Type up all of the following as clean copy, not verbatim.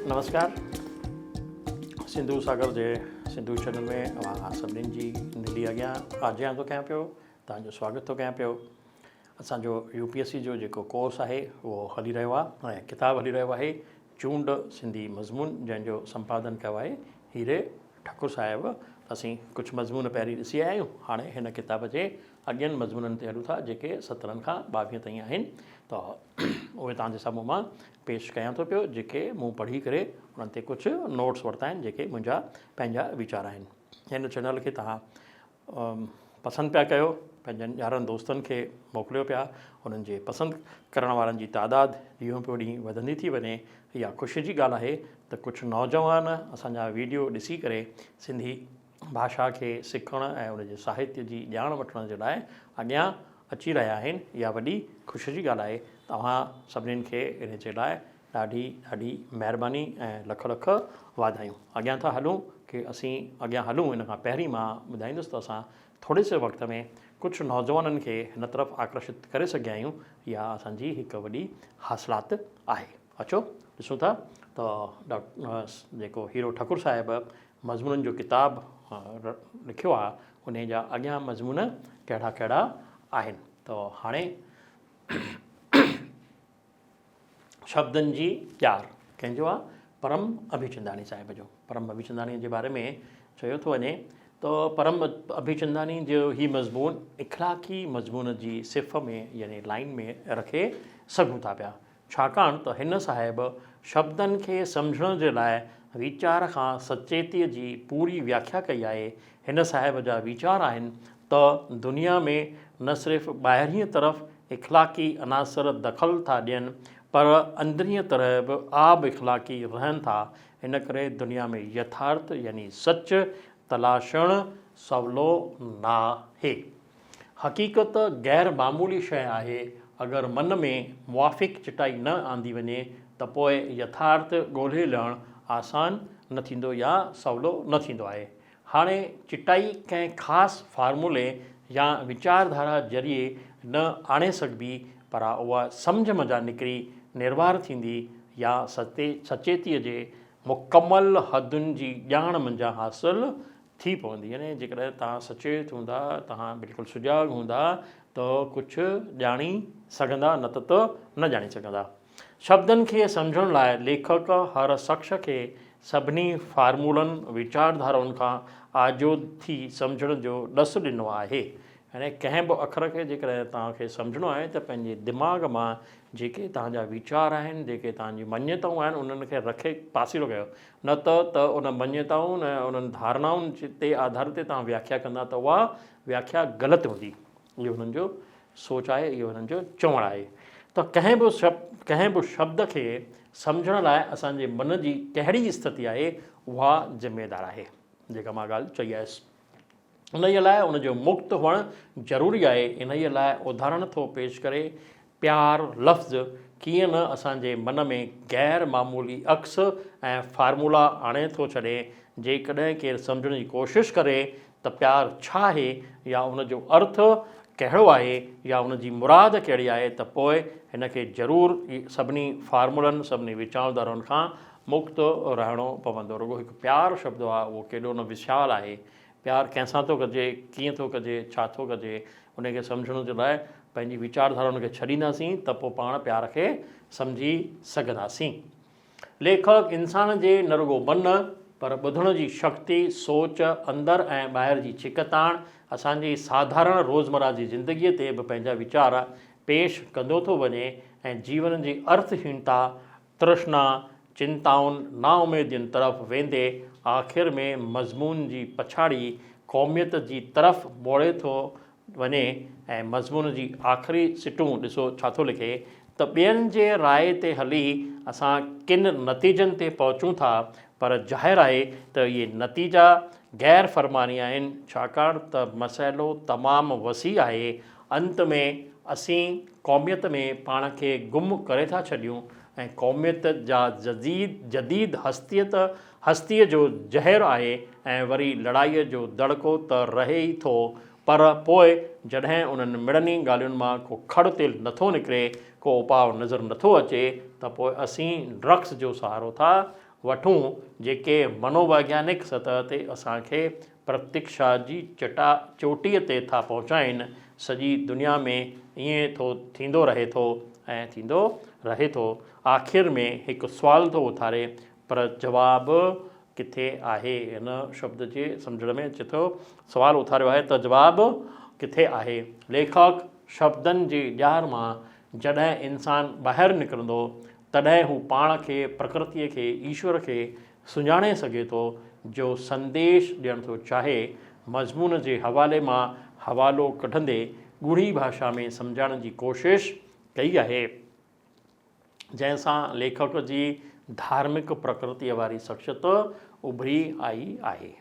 نمسڪار سنڌو ساگر جي سنڌو چينل ۾ اوهان سڀني جي نلي اڳيان آجيان ٿو ڪيان پيو توهان جو سواگت ٿو ڪيان پيو اسان جو يو پي ايس سي جو جيڪو ڪورس آهي اهو هلي رهيو آهي ۽ ڪتاب هلي رهيو آهي چونڊ سنڌي مضمون جنهن جو سمپادن ڪيو آهي هيري ٺڪر صاحب اسين ڪجهه مضمون پهرين ڏسي آيا آهيون هاڻي هن ڪتاب جي اڳين مضمونن تي هلون ٿا جيڪي 17 کان 22 تائين آهن ته اهي توهان جي سامهون مان پيش ڪيان ٿو پيو جيڪي مون پڙهي ڪري انهن تي ڪجهه نوٽس ورتا آهن جيڪي منهنجا پنهنجا ويچار آهن هن چينل کي توهان پسند پيا ڪيو پنهنجن يارن دوستن کي موڪليو پيا انهن جي پسند ڪرڻ وارن جي تعداد ڏينهون پيو ڏينهن وڌندي ٿي وڃي اها خوشي جي ڳالهه آهي ته ڪجهه نوجوان اسان جا ويڊيو ڏسي ڪري سنڌي ڀاشا کي سکڻ ۽ ان جي ساهتيه جي ڄاڻ وٺڻ جي لاء اڳيان اچي رهيا آهن اها وڏي خوشي جي ڳالهه آهي توهان سڀنين کي ان جي لاء ڏاڍي ڏاڍي مهرباني ۽ لک لک واڌايون. اڳيان ٿا هلون ڪي اسين اڳيان هلون ان کان پهرين مان ٻڌائيندس ته اسان ٿوري سي وقت ۾ ڪجهه نوجوانن کي هن طرف آڪرشت ڪري سگهيا آهيون اها اسان جي هڪ وڏي حاصلات آهي. اچو ڏسون ٿا ته جيڪو هيرو ٺڪر صاحب مضمونن جو ڪتاب لکيو آهي انهي جا اڳيان مضمون ڪهڙا ڪهڙا آهن ته هاڻي شبدن جي ڄار ڪنهن جو آ؟ پرم اڀيچنداڻي صاحب جو. پرم اڀيچنداڻي جي باري ۾ چيو ٿو وڃي ته پرم اڀيچنداڻي جو هي مضمون اخلاقي مضمون جي صف ۾ يعني لائين ۾ رکي سگهون ٿا پيا ڇاڪاڻ ته هن صاحب شبدن کي سمجهڻ جي لاء ويچار کان سچيتيء جي پوري وياکيا ڪئي آهي. هن صاحب جا ويچار آهن ته دنيا ۾ نه صرف ٻاهرينء طرف اخلاقي عناصر دخل ٿا ڏين پر اندرينء طرح به آب اخلاقي رهن ٿا، ان ڪري دنيا ۾ يٿارٿ يعني سچ تلاشڻ سولو ناهي. حقيقت غير معمولي شيء آهي، اگر من ۾ موافق چٽائي نه آندي وڃي ته پوء يٿارٿ ڳولهي لهڻ آسان نه ٿيندو يا سولو نه ٿيندو آهي. هاڻي چٽائي ڪنهن خاص فارمولي يا ويچارڌارا ذريعي نه آڻي سگهبي پر اها سمجهه منجهان نڪري نروار ٿيندي يا سچيتيء جي مڪمل حدن جي ڄاڻ منجهان حاصل ٿي پوندي. يعني جيڪڏهن توهان سچيت هوندا، توهان بلڪل سجاڳ هوندا ته ڪجهه ڄاڻي سگهندا نه ته نه ڄاڻي سگهندا. شبدن کي سمجهڻ لاء ليکڪ هر شخص کي سڀني فارمولن، ويچارڌارائن کان آجو ٿي سمجهڻ جو ڏس ڏنو آهي. يعني ڪنهن به اکر کي جيڪڏهن توهان کي سمجهڻو آهي ته پنهنجي دماغ مان جيڪي توهان جا ويچار آهن، جيڪي توهان جون مڃيتائون آهن انهن کي رکي پاسيرو ڪيو نه ته ته ان مڃيتائن ۽ انهن ڌارڻائن تي آڌار تي توهان وياکيا ڪندا ته اها وياکيا غلط هوندي. اهو هنن جو سوچ آهي، اهو هنن جو چوڻ آهي ته ڪنهن به ڪنهن به شبد کي سمجهڻ لاء اسان جي من جي ڪهڙي استٿي آهي اها ذميدار آهي، جيڪا مان ڳالهه چئي آيس. انهيء لاء ان جو مڪت هئڻ ضروري آهي. انهيء لاء اداهرڻ ٿو پيش ڪري، پيار لفظ ڪيئن نه اسان جي من ۾ غير معمولي عڪس ۽ فارمولا آڻي ٿو ڇڏي. جيڪڏهن ڪير سمجهڻ جي ڪوشش ڪري ته پيار ڇا آهي يا ان جو ارٿ ڪهڙو آهي يا ان جي مراد ڪهڙي آهي ته پوء هن کي ضرور سڀني فارمولن، سڀني ويچاردارن کان مڪت رهڻو پوندو. رڳو هڪ پيار شبد آهي اهو ڪيڏو نه وشال آهي. پيار ڪنهن سان ٿو ڪجي، ڪيئن ٿو ڪجي، ڇا ٿو ڪجي، ان کي سمجهڻ جي لاء پنهنجي ويچارڌارائن کي ڇڏينداسين ته پوء پاڻ پيار کي سمجهي سگهنداسين. ليکڪ انسان جي نه رڳو من پر ٻڌڻ جي شڪتي، سوچ، اندر ۽ ٻاهر جي ڇڪتاڻ، اسان جي ساڌارڻ روزمره جي زندگيء تي به پنهنجا ويچار پيش ڪندو ٿو وڃي ۽ جيون جي ارٿ هينتا، ترشنا، چنتائن، نااميدين طرف ويندي آخر ۾ مضمون جي پڇاڙي قوميت جي طرف موڙي ٿو وڃي ۽ مضمون جي آخري سٽون ڏسو ڇا ٿو لکي ته ٻين جي راء تي هلي اسان ڪن نتيجن تي پهچون ٿا پر ظاهر آهي ته اهي نتيجا غير فرماني آهن ڇاڪاڻ ته مسئلو تمام وسيع آهي انت ۾ اسين قوميت ۾ پاڻ کي گم ڪري ٿا ڇڏيون ۽ قوميت جا جديد جديد هستيت هستيء جو زهر آهي ۽ وري لڙائيء جو دڙڪو ته رهي ئي ٿو پر پوء جڏهن انهن مڙني ڳالهين مان ڪو کڙ تيل نٿو نڪري، ڪو اپاء نظر نٿو اچي ته پوء اسين ڊرگس جو سهارو ٿا وٺون جيڪي منوويگيانڪ سطح تي اسان کي پرتڪشا جي چٽا چوٽيء تي ٿا پهچائين. سڄي دنيا ۾ ائين ٿو ٿيندو رهي ٿو ۽ ٿيندو رهي ٿو. آخر ۾ هڪ سوال ٿو اٿاري پر جواب ڪٿي آهي؟ هن شبد جي سمجهڻ ۾ اچي ٿو. سوال اٿاريو آهي ته جواب ڪٿي آهي؟ ليکڪ شبدن جي ڄار مان جڏهن انسان ٻاهر نڪرندو تڏهن هو پاڻ کي، پرڪرتيء کي، ايشور کي سڃاڻي سگهي ٿو، جو سنديش ڏيڻ ٿو چاهي. مضمون جي حوالي مان حوالو ڪڍندي ڳوڙهي ڀاشا ۾ سمجهائڻ جي ڪوشش ڪئي آهي، جنهن سان ليکڪ جي ڌارمڪ پرڪرتيء واري شخصيت اڀري آئي آهي.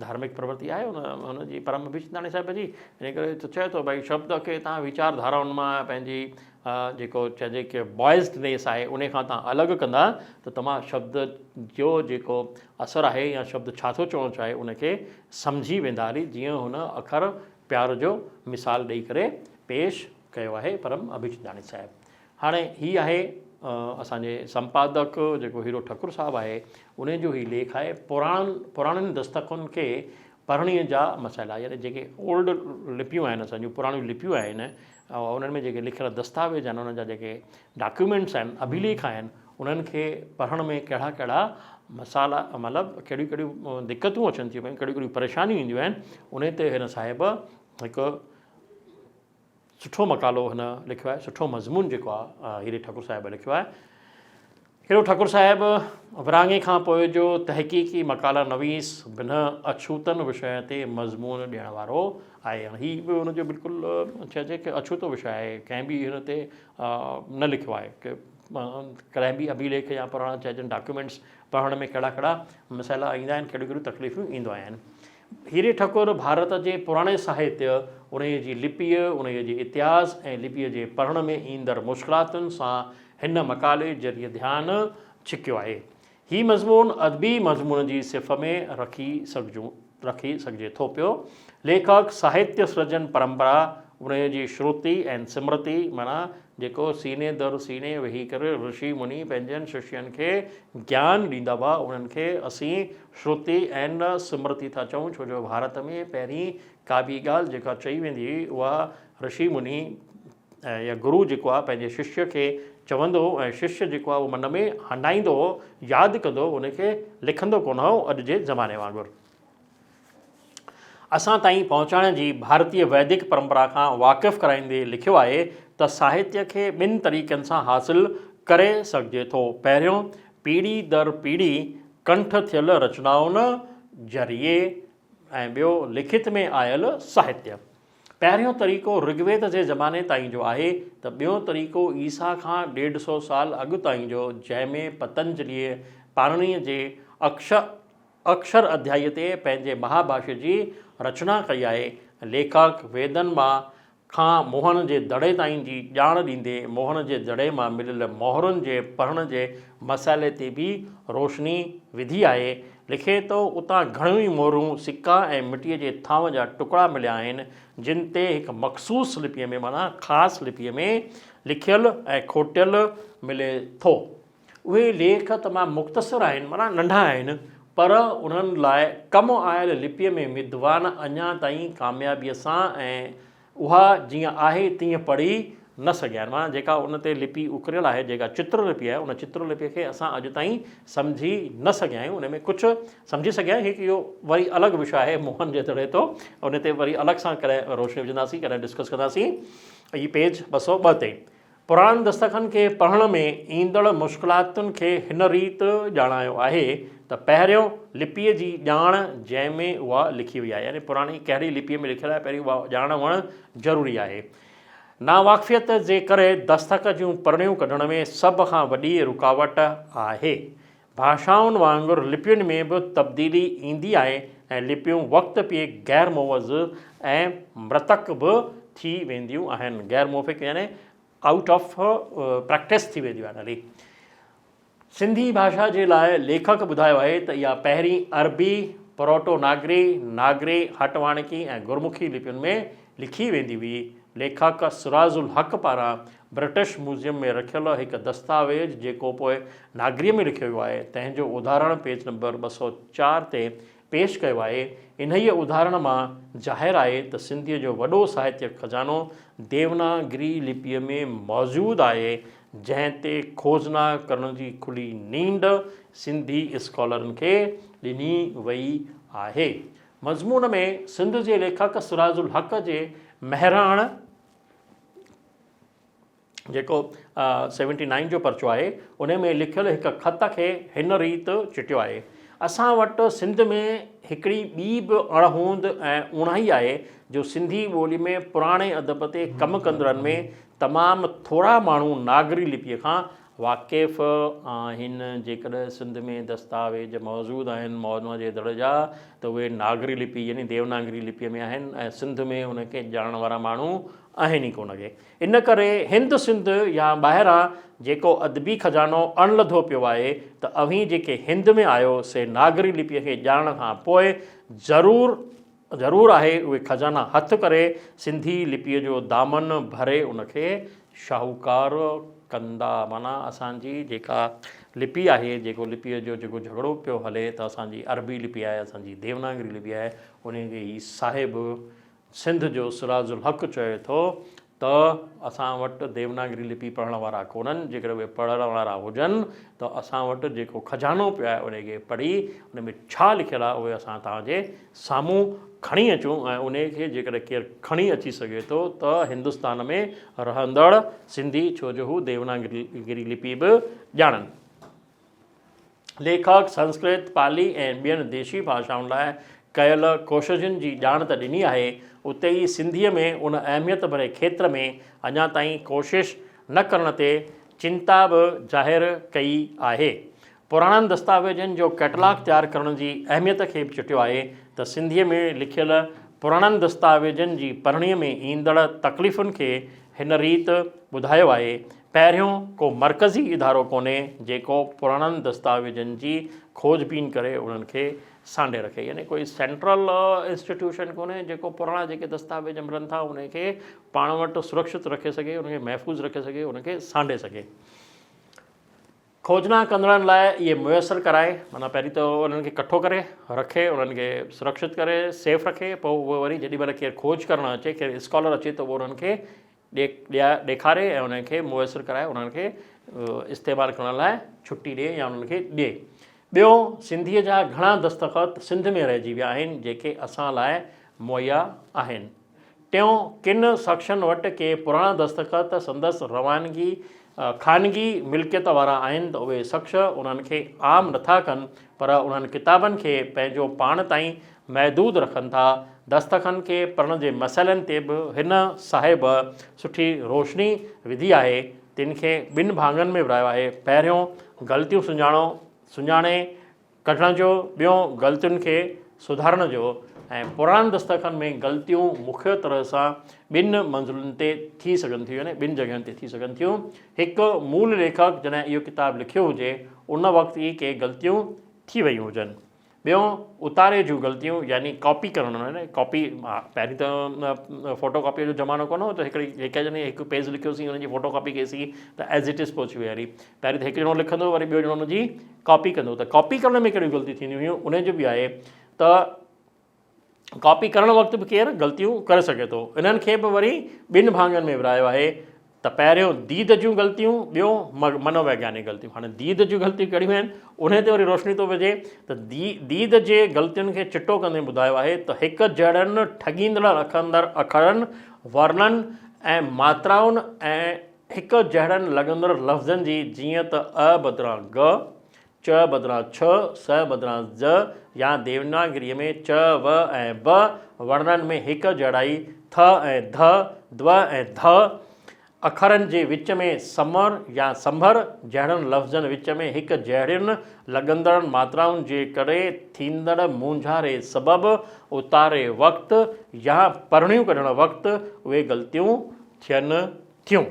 ڌارمڪ پرورتي آهي ان ان جي پرم اڀيچنداڻي صاحب جي ان ڪري چئي ٿو ڀائي شبد کي تان ويچار ڌارائن مان پنهنجي جيڪو چئجي ڪي بوائزڊنيس آهي ان کان تان الڳ ڪندا ته توهان شبد جو جيڪو اثر آهي يا شبد ڇا ٿو چوڻ چاهي ان کي سمجهي ويندا هلي جيئن هن اکر پيار جو مثال ڏئي ڪري پيش ڪيو آهي پرم اڀيچنداڻي صاحب هاڻي هي آهي اسان جي سمپادڪ جيڪو هيرو ٺڪر صاحب آهي انهي جو هي ليک آهي پراڻن پراڻن دستخن کي پڙهڻي جا مسئلا يعني جيڪي اولڊ لپيون آهن اسان جون پراڻيون لپيون آهن انهن ۾ جيڪي لکيل دستاويز آهن انهن جا جيڪي ڊاڪيومينٽس آهن اڀليک آهن انهن کي پڙهڻ ۾ ڪهڙا ڪهڙا مسئلا مطلب ڪهڙيون ڪهڙيون دقتون اچن ٿيون پيون ڪهڙيون ڪهڙيون پريشانيون اينديون آهن انهي تي هن صاحب هڪ سٺو مقالو هن لکيو آهي، سٺو مضمون جيڪو آهي هيري ٺڪر صاحب لکيو آهي. هيرو ٺڪر صاحب ورهاڱي کان پوء جو تحقيقي مقالا نويس بنهه اڇوتن وشين تي مضمون ڏيڻ وارو آهي. هي به هن جو بلڪل چئجي ڪه اڇوتو وشي آهي، ڪنهن به هن تي نه لکيو آهي ڪه ڪڏهن به اڀيليک يا پراڻا چئجن ڊاڪيومينٽس پڙهڻ ۾ ڪهڙا ڪهڙا مسئلا ايندا آهن، ڪهڙيون ڪهڙيون تڪليفون اينديون آهن. هيري ٺڪر ڀارت جي پراڻي ساهتيه، انهيء جي لپيء، انهيء جي اتهاس ۽ لپيء جي پڙهڻ ۾ ايندڙ مشڪلاتن سان هن مقالي ذريعي ڌيان ڇڪيو آهي. هي مضمون ادبي مضمون جي صف ۾ رکي رکي سگهجي ٿو پيو. ليکڪ ساهتيه سرجن پرمپرا، انهيء جي شروتي ۽ سمرتي معنيٰ جيڪو سيني در سيني ويهي ڪري رشي مني پنهنجن ششين کي گيان ڏيندا هئا، انهن کي اسين شروتي ۽ سمرتي ٿا چئون ڇو جو ڀارت ۾ پهرين ڪا به ڳالهه جيڪا چئي ويندي هئي اها رشي مني يا گرو جيڪو آهي پنهنجي ششيه کي چوندو هو ۽ ششيه جيڪو آهي اهو من ۾ هنڊائيندو هو ياد ڪندو هو ان کي لکندو ڪونه هو اڄ جي زماني وانگر. اسان تائين پهچائڻ جي ڀارتي ويدڪ پرمپرا کان واقف ڪرائيندي لکيو آهي ته ساهتيه کي ٻن طريقن سان حاصل ڪري سگهجي ٿو پهريون پيڙهي در پيڙهي ڪنٺ ٿيل رچنائن ذريعي ۽ ٻيو لکت ۾ آيل ساهتيه. پهريون طريقو رگويد جي زماني تائين جو آهي ته ٻيو طريقو عيسيٰ کان ڏيڍ سو سال اڳ تائين جو جنهن ۾ پتنجليء پاڻڻيء جي اڪشر اڌيائي تي پنهنجي مهاڀاشيه جي رچنا ڪئي آهي. ليکڪ ويدن مان کان موهن جي دڙي تائين جي ڄاڻ ڏيندي موهن جي دڙي مان مليل مهرن جي پڙهڻ جي مسئلي تي به روشني وڌي آهي. لکي ٿو، اتان گهڻيون ئي مهرون، سڪا ۽ مٽيء جي ٿانون جا ٽڪڙا مليا آهن، جن تي هڪ مخصوص لپيء ۾ معنيٰ خاص لپيء ۾ لکيل ۽ کوٽيل ملي ٿو. اهي ليک تمام مختصر آهن معنيٰ ننڍا آهن، پر انهن لاء ڪم آيل لپيء ۾ ودوان اڃا تائين ڪاميابيء سان ۽ اها جيئن آهي تيئن پڙهي نه سگهيا آهن. معنيٰ جيڪا ان تي لپي اڪريل آهي، جيڪا چتر لپي آهي، ان چتر لپيء کي اسان اڄ تائين سمجهي نه سگهيا آهيون. ان ۾ ڪجهه سمجهي سگهيا آهيون. هڪ اهو وري الڳ وشيه آهي موهن جي دڙي تو، ان تي وري الڳ سان ڪڏهن روشني وجهنداسين، ڪڏهن ڊسڪس ڪنداسين. هي پيج 202 تي. پراڻن دستخن کي پڙهڻ ۾ ايندڙ مشڪلاتن کي هن ريت ڄاڻايو آهي ته پهريون لپيء جي ڄاڻ جنهن ۾ اها لکي وئي آهي يعني پراڻي ڪهڙي لپيء ۾ لکيل آهي پهرين اها ڄاڻ هئڻ ضروري آهي. ناواقفيت جي ڪري دستخط جون پڙهڻيون ڪڍڻ ۾ سڀ کان وڏي رڪاوٽ آهي. ڀاشائن وانگر لپين ۾ به تبديلي ايندي آهي ۽ لپيون وقت پئي غير موز ۽ مرتڪ به ٿي وينديون آهن. غير موافق يعني آئوٽ آف پريڪٽس ٿي وينديون آهن هلي. سنڌي ڀاشا جي لاء ليکڪ ٻڌايو آهي ته اها پهرين عربي، پروٽو ناگري، ناگري، هٽواڻڪي ۽ گرمکي لپين ۾ لکي ويندي هئي. ليکڪ سراج الحق پاران برٽش ميوزيم ۾ رکيل هڪ دستاويز جيڪو پوء ناگريء ۾ لکيو ويو آهي، تنهن جو اداهرڻ پيج نمبر 204 تي پيش ڪيو آهي. انهيء اداهرڻ مان ظاهر آهي ته سنڌيء جو وڏو ساهتيڪ خزانو ديوناگري لپيء ۾ موجود آهي، جنهن تي کوجنا ڪرڻ جي کلي نينڍ سنڌي اسڪالرن کي ڏني وئي آهي. مضمون ۾ سنڌ جي ليکڪ سراج الحق جي مهراڻ جيڪو سيونٽي نائين جو پرچو آهي ان ۾ لکيل هڪ خط کي هن ريت چٽيو آهي، اسان وٽ سنڌ ۾ هڪڙي ٻي به اڻهوند ۽ اوڻائي آهي جو سنڌي ٻولي ۾ پراڻي ادب تي ڪم ڪندڙن ۾ تمام ٿورا ماڻهو ناگري لپيء کان واقف آهن. جيڪڏهن سنڌ ۾ دستاويز موجود آهن موهن جي دڙي جا ته اهي ناگري لپي يعني ديوناگري لپيء ۾ آهن ۽ سنڌ ۾ ان کي ڄاڻڻ وارا ماڻهو آهن ئي ڪونه ڪي. ان ڪري هند سنڌ يا ٻاهران جيڪو ادبي خزانو اڻلڌو پيو آهي ته اوهين جيڪي هند ۾ آهيو سي ناگري لپيء کي ڄاڻڻ کان پوء ضرور ضرور آهي اهي خزانا هٿ ڪري سنڌي لپيء جو دامن ڀري ان کي شاهوڪار ڪندا. معنيٰ اسان جي جيڪا لپي آهي، جيڪو لپيء جو جيڪو جهڳڙو پيو هلي ته اسان جي عربي لپي آهي، اسان جي ديوناگري لپي آهي، انهيء کي هي صاحب سنڌ جو سراج الحق چوي ٿو ته اسان وٽ ديوناگري لپي پڙهڻ وارا ڪونهن، جيڪڏهن اهي پڙهڻ وارا هجن ته اسان وٽ جيڪو خزانو پيو آهي ان کي پڙهي ان ۾ ڇا لکيل آهي اهي اسان توهان جي سامهون کڻي اچون ۽ ان کي جيڪڏهن ڪير کڻي اچي سگهي ٿو ته هندستان ۾ رهندڙ سنڌي ڇو جو هو ديوناگري لپي به ڄاڻن. ليکڪ سنسڪرت، پالي ۽ ٻين ديشي ڀاشائن لاء ڪيل ڪوششن جي ڄاڻ ته ڏني آهي، اتي ئي سنڌيء ۾ ان اهميت ڀرئي کيتر ۾ اڃا تائين ڪوشش نه ڪرڻ تي چنتا به ظاهر ڪئي آهي. پراڻن دستاويزن جو ڪئٽلاگ تيار ڪرڻ جي اهميت کي به چٽيو آهي ته سنڌيء ۾ لکيل پراڻن دستاويزن جي پڙهڻيء ۾ ايندڙ تڪليفن کي هن ريت ٻڌايو آهي، پهريون ڪو مرڪزي ادارو ڪونهي جيڪو پراڻن دستاويزن جي کوج بين ڪري انهن کي سانڍي رکي يعني ڪوئي سينٽرل انسٽيٽيوشن ڪونهي جيڪو پراڻا جيڪي دستاويز ملن ٿا انهن کي پاڻ وٽ سرڪشت رکي سگهي انهن کي محفوظ رکي سگهي انهن کي سانڍي سگهي. کوجنا ڪندڙن لاء اهي ميسر ڪرائي معنيٰ پهرين ته انهن کي ڪٺو ڪري رکي انهن کي سرڪشت ڪري سيف رکي پوء اهي وري جيڏي مهل ڪير کوج ڪرڻ اچي ڪير اسڪالر اچي ته اهو انهن کي ڏيکاري ۽ انهن کي ميسر ڪرائي انهن کي استعمال ڪرڻ لاء ڇٽي ڏي يا انهن کي ڏي. ٻيو سنڌيء جا گهڻا دستخط سنڌ ۾ رهجي ويا آهن جيڪي اسان لاء مهيا آهن. ٽيون، ڪن شخصن وٽ ڪي پراڻا دستخط سندس روانگي خانگي ملڪيت وارا آهن ته اهي شخص انهن کي عام نٿا ڪن پر انهن ڪتابن کي پنهنجو پاڻ تائين محدود رکن ٿا. دستخن کي پڙهڻ جي مسئلن تي به هن صاحب سٺي روشني وڌي آهي. تن کي ٻن ڀاڱن ۾ ورهايو آهي. پهريون، غلطيون سڃاڻو سڃاڻي ڪڍڻ جو، ٻيون غلطين کي سڌارڻ جو ۽ پراڻن دستخن ۾ غلطيون مکيه طرح سان ٻن منزلن تي ٿي سگهن ٿيون يعني ٻن جڳهين تي ٿي سگهن ٿيون. هڪ، مول ليکڪ جڏهن اهو ڪتاب لکيو هجي ان وقت ئي ڪي غلطيون ٿي ويون هجن. ٻيون، اتاري جون غلطيون يعني ڪاپي ڪرڻ يعني ڪاپي پهرين ته فوٽو ڪاپيء جو زمانو ڪونه هو ته هڪڙي هڪ ڄڻي هڪ پيج لکيوسين ان جي فوٽو ڪاپي ڪئيسين ته ايز it is پهچي وئي هلي. پهرين ته هڪ ڄڻو لکندو وري ٻيو ڄڻو ان جي ڪاپي ڪندو ته ڪاپي ڪرڻ ۾ ڪهڙيون غلطيون ٿينديون هيون ان جو به آهي ته ڪاپي ڪرڻ وقت به ڪير غلطيون ڪري سگهي ٿو انهن کي به وري ٻن ڀاڱن ۾ ورهايو آهي ته پهريون ديد جون غلطيون ٻيو منوويگيانڪ غلطيون هاڻي ديد جون غلطيون ڪهڙيون آهن انهي تي وري روشني ٿو وجهي ته ديد جي غلطين کي چٽو ڪندي ٻڌايو آهي ته هڪ جهڙن ٺڳيندڙ اکرن ورنن ۽ ماترائن ۽ هڪ جهڙن لڳندڙ لفظن جي جيئن ته 'ا' بدران 'گ'، 'چ' بدران 'ڇ'، 'س' بدران 'ز' يا ديوناگريء ۾ 'چ'، 'و' ۽ 'ب' ورنن ۾ هڪ جهڙائي 'ٿ' ۽ 'ڌ'، 'د' ۽ 'ڌ' اکرن جي وچ ۾ سمر يا سنڀر جهڙن لفظن وچ ۾ هڪ جهڙين لڳندڙن ماترائن جي ڪري ٿيندڙ مونجهاري سبب اتاري وقت يا پرڻيون ڪڍڻ وقت اهي غلطيون ٿين ٿيون.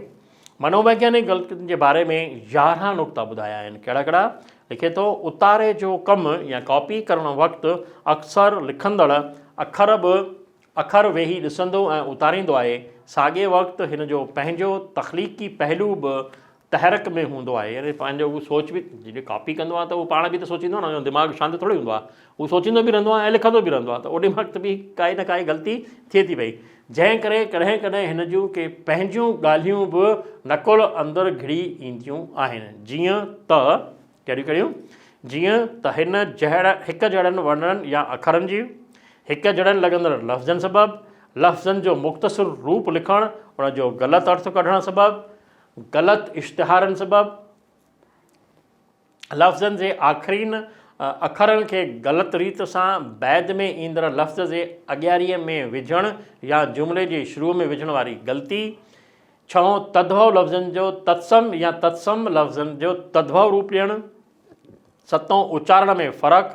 منوويگيانڪ غلطين جي باري ۾ 11 نقطا ٻڌايا آهن. ڪهڙا ڪهڙا؟ لکي ٿو، اتاري جو ڪم يا ڪاپي ڪرڻ وقت اڪثر لکندڙ اکر به اکر ويهي ڏسندو ۽ اتاريندو آهي. ساڳئي وقت هن جو پنهنجو تخليقي پهلو به تحرڪ ۾ هوندو آهي يعني پنهنجو هو سوچ به جڏهن ڪاپي ڪندو آهي ته هو پاڻ به ته سوچيندو آهي نه ان جو دماغ شانت ٿوري هوندو آهي هو سوچيندو به رهندو آهي ۽ لکندو به رهندو آهي ته اوڏي وقت به ڪائي نه ڪائي غلطي ٿئي ٿي پئي جنهن ڪري ڪڏهن ڪڏهن هن جون ڪي پنهنجون ڳالهيون به نقل اندر گهڙي اينديون آهن جيئن ته ڪهڙيون ڪهڙيون جيئن ته هن جهڙ هڪ جهڙن ورڻن يا اکرن جي هڪ جهڙن لڳندڙ لفظن سبب لفظن جو مختصر روپ لکڻ ان جو غلط ارٿ ڪڍڻ سبب غلط اشتهارن سبب لفظن جي آخرين اکرن کي غلط ريت سان بعد ۾ ايندڙ لفظ جي اڳياريء ۾ وجهڻ يا جملي جي شروع ۾ وجهڻ واري غلطي، ڇهون تدڀو لفظن جو تتسم يا تتسم لفظن جو تدڀو روپ ڏيڻ، ستون اچارڻ ۾ فرق،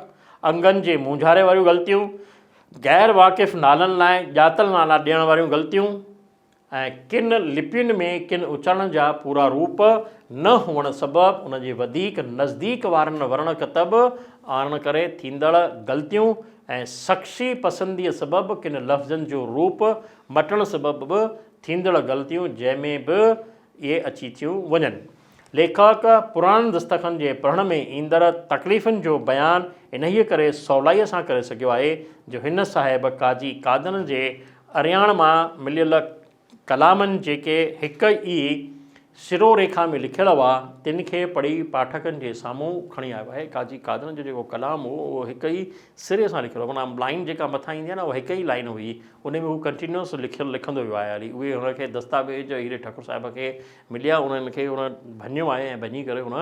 انگن جي مونجهاري واريون غلطيون، غير واقف نالن لاء ڄاتل نالا ڏيڻ واريون غلطيون. ۽ ڪن لپين ۾ ڪن اچارڻن جا پورا روپ نه هئڻ سبب ان جي وڌيڪ نزديڪ وارن ورڻ ڪتب آڻڻ ڪري ٿيندڙ غلطيون ۽ شخصي پسنديء سبب ڪن لفظن جو روپ مٽڻ سبب به ٿيندڙ غلطيون جنهن ۾ به اهي اچي ٿيون وڃن. ليکڪ پراڻن دستخن جي پڙهڻ ۾ ايندڙ تڪليفن جو بيان انهيء ڪري سولائيء سان ڪري سگهيو آهي جو هن صاحب قاضي قادن جي ارياڻ مان مليل ڪلامن جيڪي هڪ ئي سرو ريکا ۾ لکيل هئا، تن کي پڙهي پاٺڪن جي سامهون کڻي آيو آهي. قاضي قادن جو جيڪو ڪلام هو، اهو هڪ ئي سري سان لکيل هو، معنيٰ لائين جيڪا مٿان ايندي آهي نه، اها هڪ ئي لائين هئي، ان ۾ هو ڪنٽينيوس لکيل لکندو ويو آهي هلي. اهي هن کي دستاويز هيري ٺڪر صاحب کي مليا، انهن کي هن ڀڃيو آهي ۽ ڀڃي ڪري هن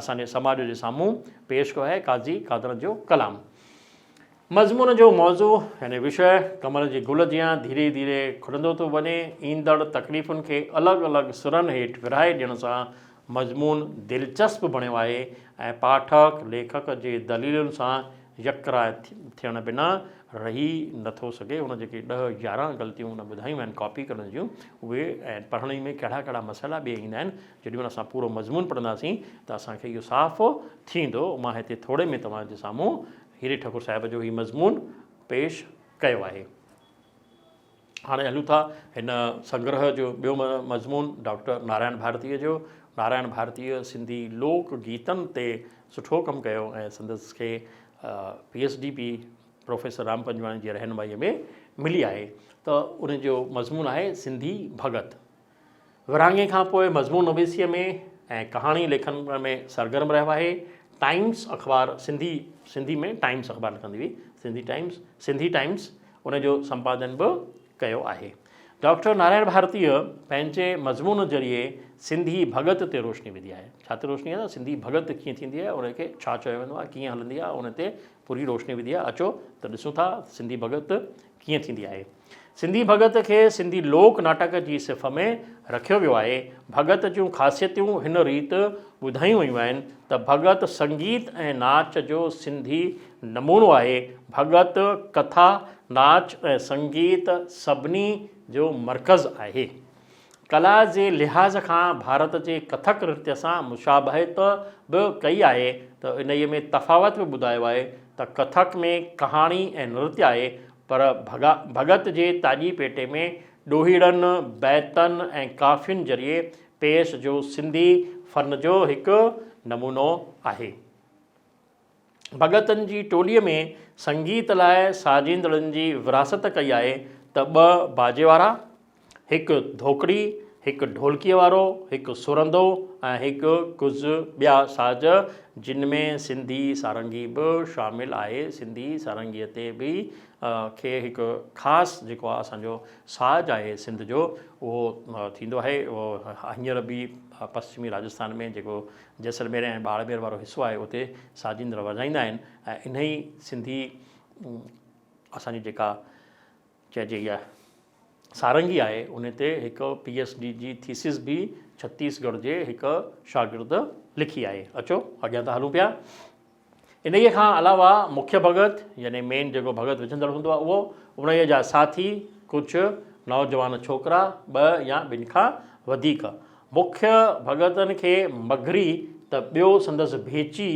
اسان جي سماج جي سامهون پيش ڪيو آهي قاضي قادن جو ڪلام. مضمون جو موضوع يعني وشيه ڪمل جي گل جيان ڌيري ڌيري کلندو ٿو وڃي. ايندڙ تڪليفن کي الڳ الڳ سرن هيٺ ورهائي ڏيڻ سان مضمون دلچسپ بڻيو آهي ۽ پاٺڪ ليکڪ جي دليلن سان يڪراء ٿيڻ بنا رهي نٿو سگهي. هن جيڪي ڏهه 11 غلطيون هن ٻڌايون آهن ڪاپي ڪرڻ جون اهي ۽ پڙهڻي ۾ ڪهڙا ڪهڙا مسئلا ٻئي ايندا آهن جيڏي مهل اسان پورو مضمون پڙهنداسين ته اسان کي اهو صاف ٿيندو. مان هتي ٿوري ۾ توهان جي سامهون هيري ٺڪر صاحب جو هي مضمون پيش ڪيو آهي. هاڻي هلون ٿا هن سنگرهه جو ٻيو مضمون ڊاڪٽر نارائڻ ڀارتيء جو. نارائڻ ڀارتيء سنڌي لوڪ گيتن تي سٺو ڪم ڪيو ۽ سندس کي پي ايڇ ڊي به پروفيسر رام پنجواڻي جي رهنمائيء ۾ ملي آهي ته ان جو مضمون آهي سنڌي ڀڳت. ورهاڱي کان پوء مضمون نويسيء ۾ ۽ ڪهاڻي ليکن ۾ سرگرم رهيو آهي. ٽائيمس اخبار سنڌي سنڌي ۾ ٽائيمس اخبار لکندي هئي سنڌي ٽائيمس سنڌي ٽائيمس ان جو سمپادن به ڪيو آهي. ڊاڪٽر نارائڻ ڀارتيء پنهنجي مضمون ذريعي سنڌي ڀڳت تي روشني وڌي آهي. ڇا تي روشني آهي ته سنڌي ڀڳت ڪيئن ٿيندي آهي ان کي ڇا چيو ويندو آهي ڪيئن هلندي آهي ان تي پوري روشني وڌي آهي. اچو ته ڏسون ٿا سنڌي ڀڳت ڪيئن ٿيندي آهي. سنڌي ڀڳت کي سنڌي لوڪ ناٽڪ جي صف ۾ رکيو ويو آهي. ڀڳت جون خاصيتون هن ريت ٻڌايون ويون آهن ته ڀڳت سنگيت ۽ ناچ جو سنڌي نمونو آهي. ڀڳت ڪٿا، ناچ ۽ سنگيت سڀني جو مرڪز آهي. ڪلا جي لحاظ کان ڀارت جي ڪٿڪ نرتيه سان مشابهت به ڪئي آهي ته انهيء ۾ تفاوت به ٻڌايو آهي ته ڪٿڪ ۾ ڪهاڻي ۽ نرتيه آهي پر ڀڳت جي تاڄي پيٽي ۾ ڏوهيڙن، بيتن ۽ ڪافين ذريعي پيش جو سنڌي فن جو هڪ نمونو آهي. ڀڳتن جي ٽوليء ۾ سنگيت لاء سازيندڙن جي ورهاست ڪئي آهي ته ٻه باجي وارا، هڪ ڌوڪڙي، هڪ ڍولڪيء وارو، هڪ سرندو ۽ هڪ ڪجهه ٻيا ساز جن ۾ سنڌي سارنگي به شامل آهي. سنڌي سارنگيء تي به کي هڪ خاص جيڪو آهي اسان جو ساز آهي سنڌ جو اهو ٿيندو آهي. اهو هينئر به پشچمي راجسٿان ۾ جيڪو جيسلمير ۽ ٻاڙمير وارو حصو آهي اتي سازيندڙ وڄائيندا آهن ۽ انهي سنڌي اسان جي جيڪا چئجي اها سارنگي آهي ان تي هڪ پي ايڇ ڊي جي ٿيسز به ڇتيس ڳڙهه جي هڪ شاگرد لکي آهي. اچو اڳيان ٿا هلون پيا. انهيء کان علاوه مکيه ڀڳت يعني مين جيڪو ڀڳت وجهندڙ هوندو آهي اهو، انهيء جا ساٿي، ڪجهه نوجوان ڇوڪرا، ٻه يا ٻن کان وڌيڪ. مکيه ڀڳتن کي مگهري ته ٻيو سندس ڀيچي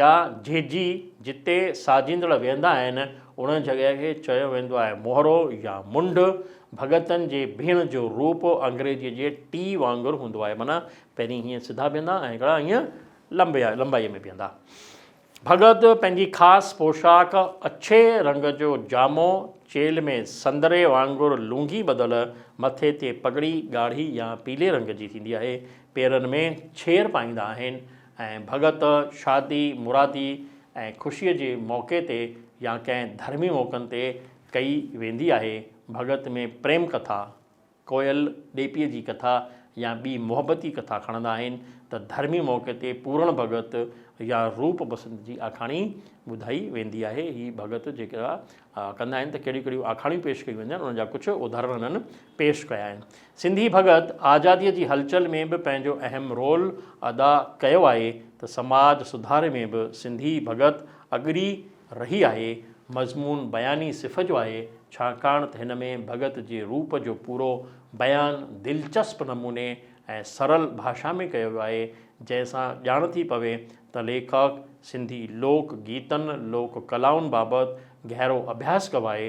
يا جهيجي جتي سازيندڙ ويهندا آهن، ان جڳهه کي چيو ويندو آهي مهرو يا منڍ. ڀڳتن جي بيهڻ جو روپ انگريزيء جي ٽي وانگر هوندو آهي، معنيٰ پهرين هيئن سڌا بيهندا ۽ هڪڙا هيئن لنبي لنبائيء ۾ بيهندا. ڀڳت پنهنجي خاص پوشاڪ اڇي رنگ جو جامو، چيلهه ۾ سندري وانگر لونگي ٻڌل، مٿي تي پڳڙي ڳاڙهي يا پيلي رنگ جي ٿيندي آهي، پيرن ۾ ڇير پائيندا آهن ۽ ڀڳت شادي مرادي ۽ خوشيء جي موقعي تي يا ڪنهن ڌرمي موقعن تي ڪئي ويندي آهي. ڀڳت ۾ پريم ڪٿا، ڪوئل ڏيپيء جي ڪٿا يا ٻي محبتي ڪٿا کڻندا آهن ته ڌرمي موقعي تي پورڻ ڀڳت يا روپ بسنت جي آکاڻي ٻڌائي ويندي آهي. هي ڀڳت جيڪا ڪندا آهن ته ڪهڙيون ڪهڙيون آکاڻيون پيش ڪيون وينديون آهن انهن جا ڪجهه اداهرڻ هنن پيش ڪيا آهن. سنڌي ڀڳت آزاديء جي هلچل ۾ به پنهنجو اهم رول ادا ڪيو آهي ته سماج سڌاري ۾ به سنڌي ڀڳت اڳري رهي آهي. مضمون بياني صف جو آهي، ڇاڪاڻ ته هن ۾ ڀڳت جي روپ جو پورو بيان دلچسپ نموني ۽ سرل ڀاشا ۾ ڪيو ويو آهي، جنهن سان ڄاڻ ٿي پوي ته ليکڪ سنڌي لوڪ گيتن، لوڪ ڪلائن بابت گهرو اڀياس ڪيو آهي،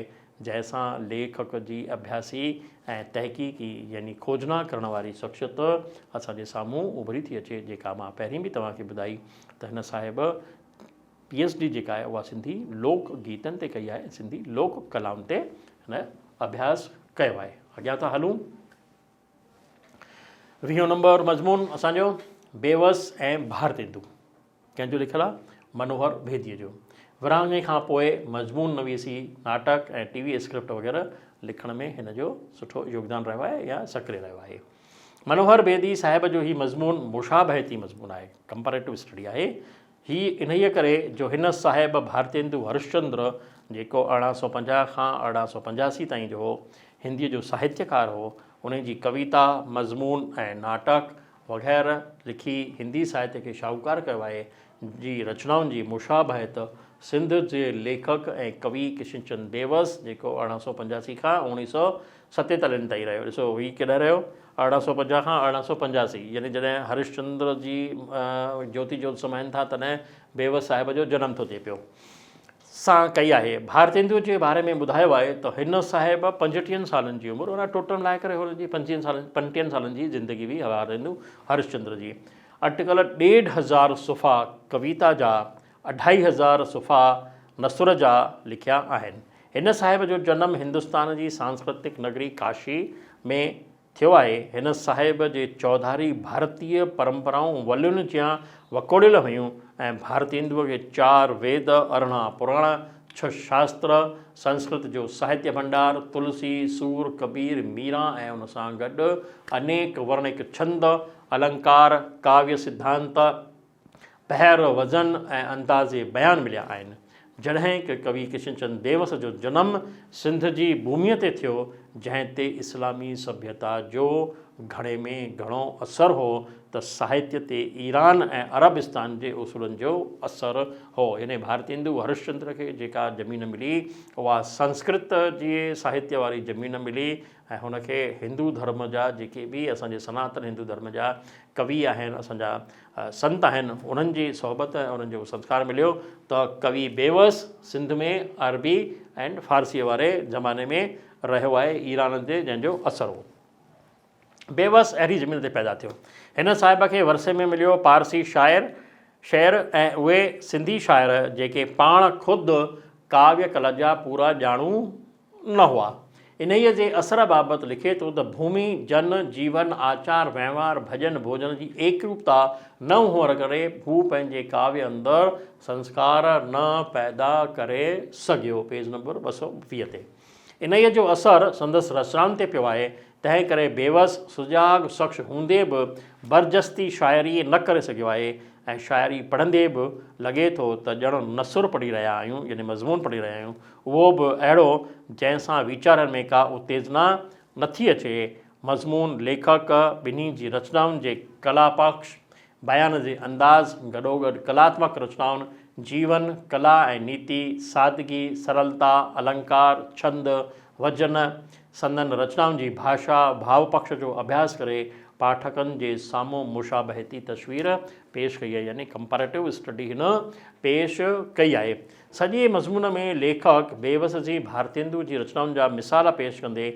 جنهن سان ليکڪ جي اڀياسي ۽ تحقيقي يعني کوجنا ڪرڻ واري شخصيت اسان جي سامهون اڀري ٿي اچي، جيڪا مان پهرين به توهان کي ٻڌائي ته هن صاحب پي ايڇ ڊي جيڪا آهي اها سنڌي لوڪ گيتن تي ڪئي آهي ۽ سنڌي لوڪ ڪلائن تي هن اڀياس ڪيو آهي. اڳيان ٿا هلون. ويهون نمبر مضمون اسان جو بيوس ۽ ڀارتيندو ڪنهن جو لکيل آهي؟ منوهر ڀيديء جو. ورهاڱي کان پوء مضمون نويسي، ناٽڪ ۽ ٽي وي اسڪرپٽ وغيره لکڻ ۾ هن جو سٺو يوگدان رهيو آهي يا سڪريه رهيو آهي. منوهر بيدي صاحب جو هي مضمون مشابهتي مضمون آهي، Comparative Study آهي. هي انهيء ڪري جو هن صاحب ڀارتيندو هرشچندر، جيڪو 1850 کان 1885 تائين جو هو، هنديء جو ساهتيڪار هو، انهي جي ڪويتا، مضمون ۽ ناٽڪ وغيره لکي هندي ساهتيه کي شاهوڪار ڪيو آهي، جي رچنائن جي مشابهت سنڌ جي ليکڪ ۽ ڪوي ڪشنچند بيوس، جيڪو 1885 کان 1947 تائين رهيو، ڏسو هي ڪڏهن رهيو؟ 1850 کان 1885 يعني جڏهن هرشچندر جي جوتي جوت سمائن ٿا تڏهن بيوس صاحب جو جنم ٿو ٿئي پيو. سان ڪئي آهي. ڀارتيندو جي باري ۾ ٻڌايو آهي ته هن صاحب پنجٽيهن سالن جي عمر معنيٰ ٽوٽل ملائي ڪري هن جي پنجٽيهن سالن پنجٽيهن سالن جي زندگي هئي ڀارتيندو هرشچندر جي. اٽڪل ڏيڍ هزار صفحا ڪويتا جا، اڍائي هزار صفحا نثر جا لکيا آهن. هن صاحب جو جنم هندستان جي سانسڪرتڪ نگري ڪاشي ۾ ٿيو آهي. هن صاحب جي چوڌاري ڀارتيه پرمپرائون ولين جيان وڪوڙيل هيون ۽ ڀارتيندوء کي چار ويد، 18 پراڻ، ڇهه شاستر، سنسڪرت جو ساهتيه ڀنڊار، تلسي، سور، ڪبير، ميران ۽ ان سان گڏ انيڪ ورڻڪ ڇند، النڪار، ڪاويه سڌانت، بحر، وزن ۽ انداز بيان مليا آهن. جڏهن ڪه ڪوي ڪشنچند بيوس جو جنم سنڌ جي ڀوميء تي ٿيو، جنهن تي اسلامي سڀيتا جو گهڻي ۾ گهڻو اثر هو ته ساهتيه تي ايران ۽ عربستان جي اصولن جو اثر هو. يعني ڀارتيندو هرشچندر کي جيڪا زمين ملي، اها سنسڪرت جي ساهتيه واري زمين ملي ۽ هن کي هندو ڌرم جا جيڪي به اسان جي سناتن هندو ڌرم جا ڪوي آهن، اسان جا سنت آهن انهن جي صحبت ۽ انهن جو سنسڪار مليو ته ڪوي بيوس سنڌ ۾ عربي ۽ فارسيء واري زماني ۾ رهيو آهي ايران تي جنهن جو اثر هو. بيوس اهڙي زمين تي پيدا ٿيو. هن صاحب کي ورثي ۾ مليو پارسي شاعر شعر ۽ اهي سنڌي شاعر جيڪي پاڻ خود ڪاويه ڪلا جا پورا ڄاڻو نه هئا. انهيء جي اثر بابت لکي ٿو ته ڀومي، جن، جيون، آچار، وهنوار، ڀڄن، ڀوڄن جي ايڪروپتا نه هئڻ ڪري هو پنهنجي ڪاويه اندر سنسڪار نه پيدا ڪري سگهيو، پيج نمبر 220 تي. انهيء جو اثر سندس رچنائن تي پيو آهي، تنهن ڪري بيوس، سجاڳ شخص هوندي به برجستي شاعري نه ڪري سگهيو آهي ۽ شاعري پڙهندي به لڳي ٿو ته ڄڻ نثر پڙهي رهيا آهيون يعني مضمون پڙهي رهيا آهيون، اهو به اهڙو جنهن سان ويچارن ۾ ڪا اتيجنا نٿي اچي. مضمون ليکڪ ٻنهي جي رچنائن جي ڪلاپڪش، بيان جي انداز، گڏوگڏ ڪلاتمڪ رچنائن، جيون، ڪلا ۽ نيتي، سادگي، سرلتا، النڪار، ڇند، وزن، سندن رچنائن جي ڀاشا، ڀاوپڪش جو اڀياس ڪري پاٺڪن جي سامهون مشابهتي تصوير پيش ڪئي آهي يعني ڪمپيريٽو اسٽڊي هن پيش ڪئي آهي. سڄي مضمون ۾ ليکڪ بيوس جي ڀارتيندو جي رچنائن جا مثال پيش ڪندي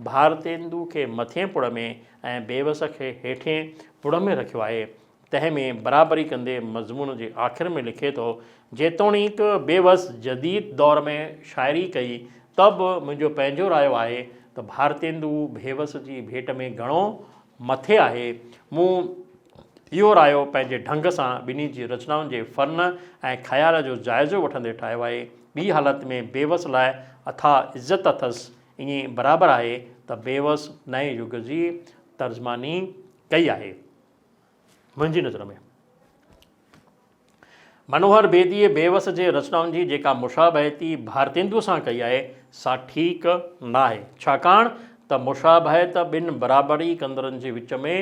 ڀارتيندو کي مٿئين پڙ ۾ ۽ بيوس کي هيٺئين پڙ ۾ رکيو آهي. تنهن ۾ برابري ڪندي مضمون جي آخر ۾ لکي ٿو، جيتوڻيڪ بيوس جديد دور ۾ شاعري ڪئي ته به منهنجو پنهنجو رايو آهي ته ڀارتيندو بيوس جي ڀيٽ ۾ گهڻو مٿي آهي. مون اهو رايو پنهنجي ڍنگ سان ٻنهي جي رچنائن جي فن ۽ خيال جو جائزو وٺندي ٺاهيو آهي. ٻي حالت ۾ بيوس لاء اٿاهه عزت اٿس. ائين برابر آهي ته بيوس نئين يگ جي ترجماني ڪئي آهي. منهنجي نظر ۾ منوهر بيديء بيوس جي رچنائن جي جيڪا مشابهتي ڀارتيندوء سان ڪئي آهي، سا ٺيڪ ناهي، ڇاڪاڻ ته مشابهت ٻن برابري ڪندڙن جي وچ ۾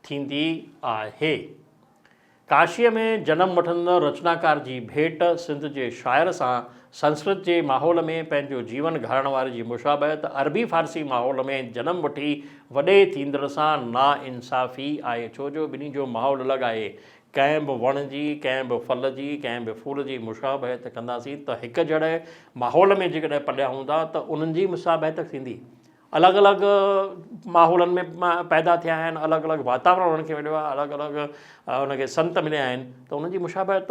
ٿيندي آهي. ڪاشيء ۾ جنم وٺندڙ رچناڪار جي ڀيٽ سنڌ جي شاعر سان، سنسڪرت جي ماحول ۾ پنهنجو جيون گهارڻ واري جي مشابهت عربي فارسي ماحول ۾ جنم وٺي وڏي ٿيندڙ سان ناانصافي آهي، ڇو جو ٻنهي جو ماحول الڳ آهي. ڪنهن به وڻ جي، ڪنهن به ڦل جي، ڪنهن به ڦول جي مشابهت ڪنداسين ته هڪ جهڙي ماحول ۾ جيڪڏهن پليا هوندا ته انهن جي مشابهت ٿيندي. الڳ الڳ ماحولن ۾ پيدا ٿيا آهن، الڳ الڳ واتاورڻ انهن کي مليو آهي، الڳ الڳ ان کي سنت مليا آهن ته انهن جي مشابهت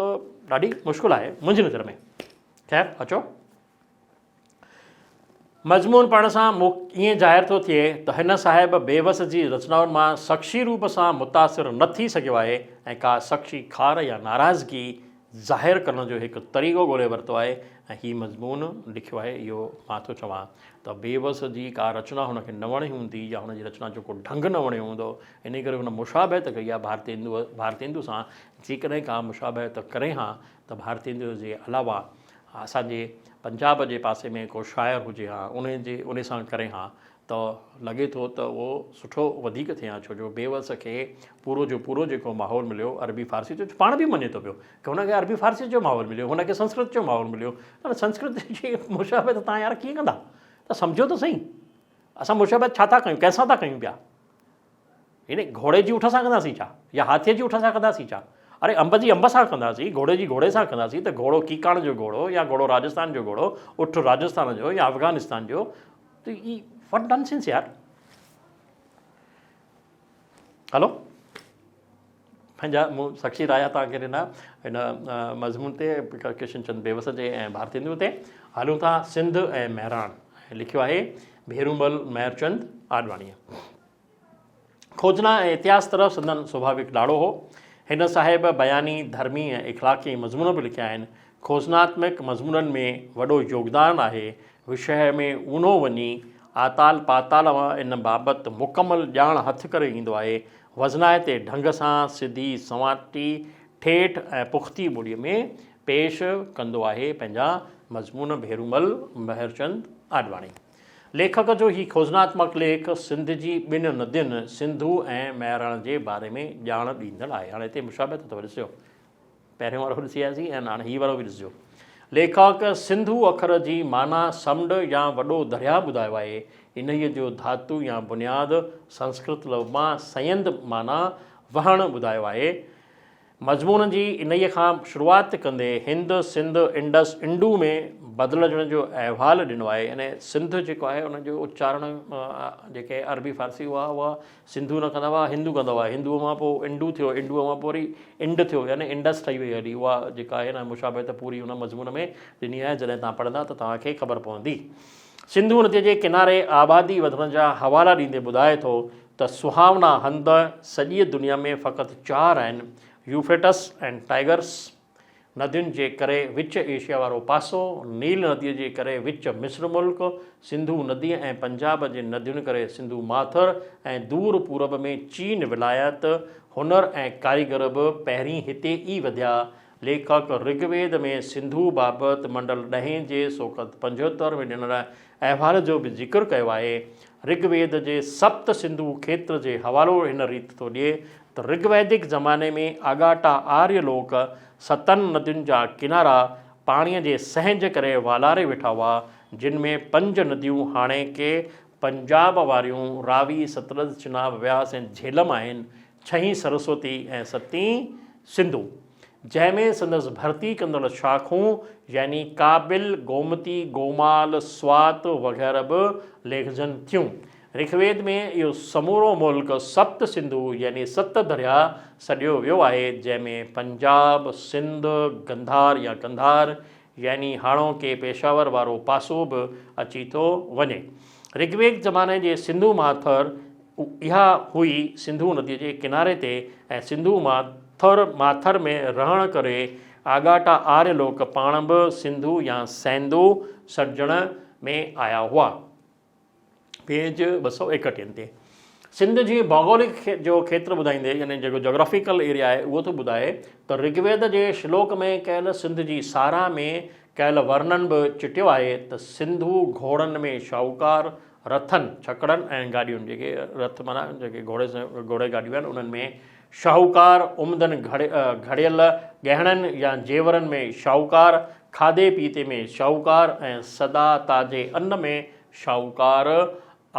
ڏاڍي مشڪل آهي منهنجي نظر ۾. خير اچو مضمون پڙهڻ سان مون ائين ظاهر ٿو ٿئي ته هن صاحب بيوس جي رچنائن مان شخصي روپ سان متاثر نه ٿي سگهيو آهي ۽ ڪا شخصي خار يا ناراضگي ظاهر ڪرڻ جو هڪ طريقو ڳولي ورتو آهي ۽ هي مضمون لکيو آهي. اهو مان ٿو چوان ته بيوس جي ڪا رچنا هن کي نه وڻي هوندي يا هن جي رچنا جو ڪو ڍنگ نه وڻيو هوندو، انهي ڪري هن مشابهت ڪئي آهي ڀارتيندو سان. جيڪڏهن ڪا مشابهت ڪري ها ته ڀارتيندو جي علاوه اسان جي پنجاب جي پاسي ۾ ڪو شاعر هجي ها انهي جي انهي سان ڪري ها ته لڳي ٿو ته اهو سٺو وڌيڪ ٿئي ها ڇو جو بيوس کي پورو جو پورو جيڪو ماحول مليو عربي فارسي جو پاڻ به مڃي ٿو پيو ڪه هن کي عربي فارسي جو ماحول مليو هن کي سنسڪرت جو ماحول مليو پر سنسڪرت جي مشابهت تان يار ڪيئن ڪندا ته سمجهو ته سهي اسان مشابهت ڇا ٿا ڪيون ڪنهن سان ٿا ڪيون پيا يعني گهوڙي جي اٺ سان ڪنداسين ڇا؟ يا هاٿيء جي اٺ سان ڪنداسين ڇا؟ اري انب جي انب سان ڪنداسين، گهوڙي جي گهوڙي سان ڪنداسين ته گهوڙو ڪيڪاڻ جو گهوڙو يا گهوڙو راجستان جو گهوڙو، اٺ راجستان جو يا افغانستان جو ته هي وٽ نان سينس يار. هلو پنهنجا مون سخشي رايا توهان کي ڏنا هن مضمون تي ڪشن چند بيوس جي ۽ ڀارتيندو تي. هلون ٿا سنڌ ۽ مهراڻ لکيو آهي ڀيرومل مهرچند آڏواڻيء. کوجنا ۽ اتهاس طرف سندن سڀاويڪ لاڙو هو. هن صاحب بياني، ڌرمي ۽ اخلاقي مضمون به لکيا آهن. کوجناتمڪ مضمونن ۾ وڏو يوگدان آهي. وشيه ۾ اونهو وڃي آتال پاتال مان ان بابت مڪمل ڄاڻ هٿ ڪري ايندو آهي. وزنائتي ڍنگ سان سڌي سنواٽي، ٺيٺ ۽ پختي ٻوليء ۾ پيش ڪندو آهي پنهنجا مضمون ڀيرومل مهرچند آڏواڻي. ليکڪ جو هي کوجناتمڪ ليک سنڌ جي ٻن ندين سنڌو ۽ مهراڻ جي باري ۾ ڄاڻ ڏيندڙ آهي. هاڻي هتي مشابهت اٿو ڏسجو. پهريون وارو ڏسي آياسين ۽ هاڻي هي وارو به ڏسجو. ليکڪ سنڌو اکر جي معنيٰ سمنڊ يا وڏو درياهه ٻڌايو آهي. انهيء جو ڌاتو يا بنياد سنسڪرت لفظ مان سيند معنيٰ وهڻ ٻڌايو آهي. مضمون جي انهيء کان شروعات ڪندي هند، سنڌ، انڊس، انڊو ۾ بدلجڻ جو احوال ڏنو آهي يعني سنڌ جيڪو آهي ان جو اچارڻ جيڪي عربي فارسي هئا اها سنڌو نه ڪندا هئا هندو ڪندا هئا هندوء مان پوء انڊو ٿيو انڊوء مان پوء وري انڊ ٿيو يعني انڊس ٺهي وئي هلي اها جيڪا آهي نه مشابهت پوري ان مضمون ۾ ڏني آهي جڏهن توهان پڙهندا ته توهان کي خبر پوندي. سنڌو نديء جي ڪناري آبادي وڌڻ جا حوالا ڏيندي ٻڌائي ٿو ته سهاونا هنڌ سڄيء دنيا ۾ فقط چار آهن، يوفريٽس ۽ ٽائگرس ندين جي ڪري وچ ايشيا وارو پاسو، نيل نديء جي ڪري وچ مصر ملڪ، سنڌو نديء ۽ پنجاب جي ندين ڪري سنڌو ماٿر ۽ دور پورب ۾ چين ولايت، هنر ۽ ڪاريگر به پهرين هتي ئي وڌيا. ليکڪ رگ ويد ۾ سنڌو بابت منڊل ڏهين جي سوڪت 75 ۾ ڏنل احوال جو به ذڪر ڪيو آهي. رگ ويد جي سپت سنڌو کيتر جي حوالو هن ريت ٿو ڏئي ته رگ ويدڪ زماني ۾ آڳاٽا آريه لوڪ ستن ندين جا ڪنارا پاڻيء جي سهنج ڪري والاري ويٺا هئا، جن ۾ پنج نديون هاڻي ڪي پنجاب واريون راوي، ستلج، چناب، وياس ۽ جهلم آهن، ڇهين سرسوتي ۽ ستين سنڌو، جنهن ۾ سندس ڀرتي ڪندڙ شاخون يعني ڪابل، گومتي، گومال، سوات وغيره به ليکجن ٿيون. رگويد ۾ اهو سمورو ملڪ سپت سنڌو يعني ست درياء سڏيو ويو آهي، جنهن ۾ پنجاب، سنڌ، گنڌار يا قنڌار يعني هاڻوڪي پيشاور وارو پاسو به اچي ٿو وڃي. رگويد زماني جي سنڌو ماٿر اها هئي سنڌو نديء جي ڪناري تي ۽ سنڌو ماٿر ماٿر ۾ رهڻ ڪري آڳاٽا آريه لوڪ پاڻ به سنڌو يا سينڌو سڏجڻ ۾ آيا هئا. پيج 231 تي سنڌ جي ڀوڳولڪ جو کيتر ٻڌائيندي يعني جيڪو جاگرافيڪل ايريا آهي اهو ٿو ٻڌائي ته رگويد جي شلوڪ ۾ ڪيل سنڌ جي ساراهه ۾ ڪيل ورنن به چٽيو آهي ته سنڌو گهوڙن ۾ شاهوڪار رٿن، ڇڪڙن ۽ گاڏين جيڪي رٿ معنيٰ جيڪي گهوڙي گهوڙي گاڏيون آهن انهن ۾ شاهوڪار عمدن گهڙيل ڳهڻن يا جيورن ۾ شاهوڪار کاڌي پيتي ۾ شاهوڪار ۽ سدا تازي ان ۾ شاهوڪار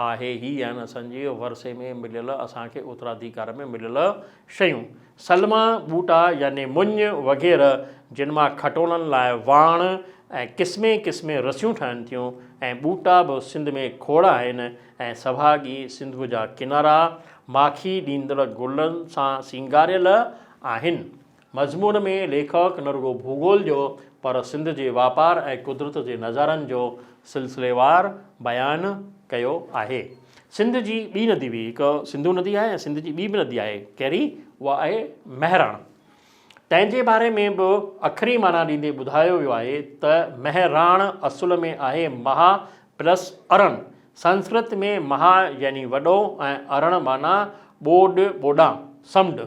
آهي. هي آهن اسان جي ورثي ۾ مليل اسان کي اتراڌيڪار ۾ مليل شيون. سلما ٻوٽا يعني مڃ وغيره جن مان کٽولن لاء واڻ ۽ قسمين قسمين رسيون ٺهن ٿيون ۽ ٻوٽا به سنڌ ۾ کوڙ آهن ۽ سڀاڳي سنڌوء جا ڪنارا ماکي ڏيندڙ گلن سان سينگاريل آهن. مضمون ۾ ليکڪ نه رڳو ڀوڳول جو پر سنڌ جي واپار ۽ قدرت جي نظارن جو سلسليوار بيان ڪيو آهي. سنڌ جي ٻي ندي به هڪ سنڌو ندي آهي ۽ سنڌ جي ٻي به ندي آهي ڪهڙي؟ اها آهي مهراڻ. تنهن جي باري ۾ به اکري معنيٰ ڏيندي ٻڌايو ويو آهي ته مهراڻ اصل ۾ آهي مها پلس ارڻ. سنسڪرت ۾ مها يعني وڏو ۽ ارڻ معنيٰ ٻوڏ ٻوڏان، سمنڊ.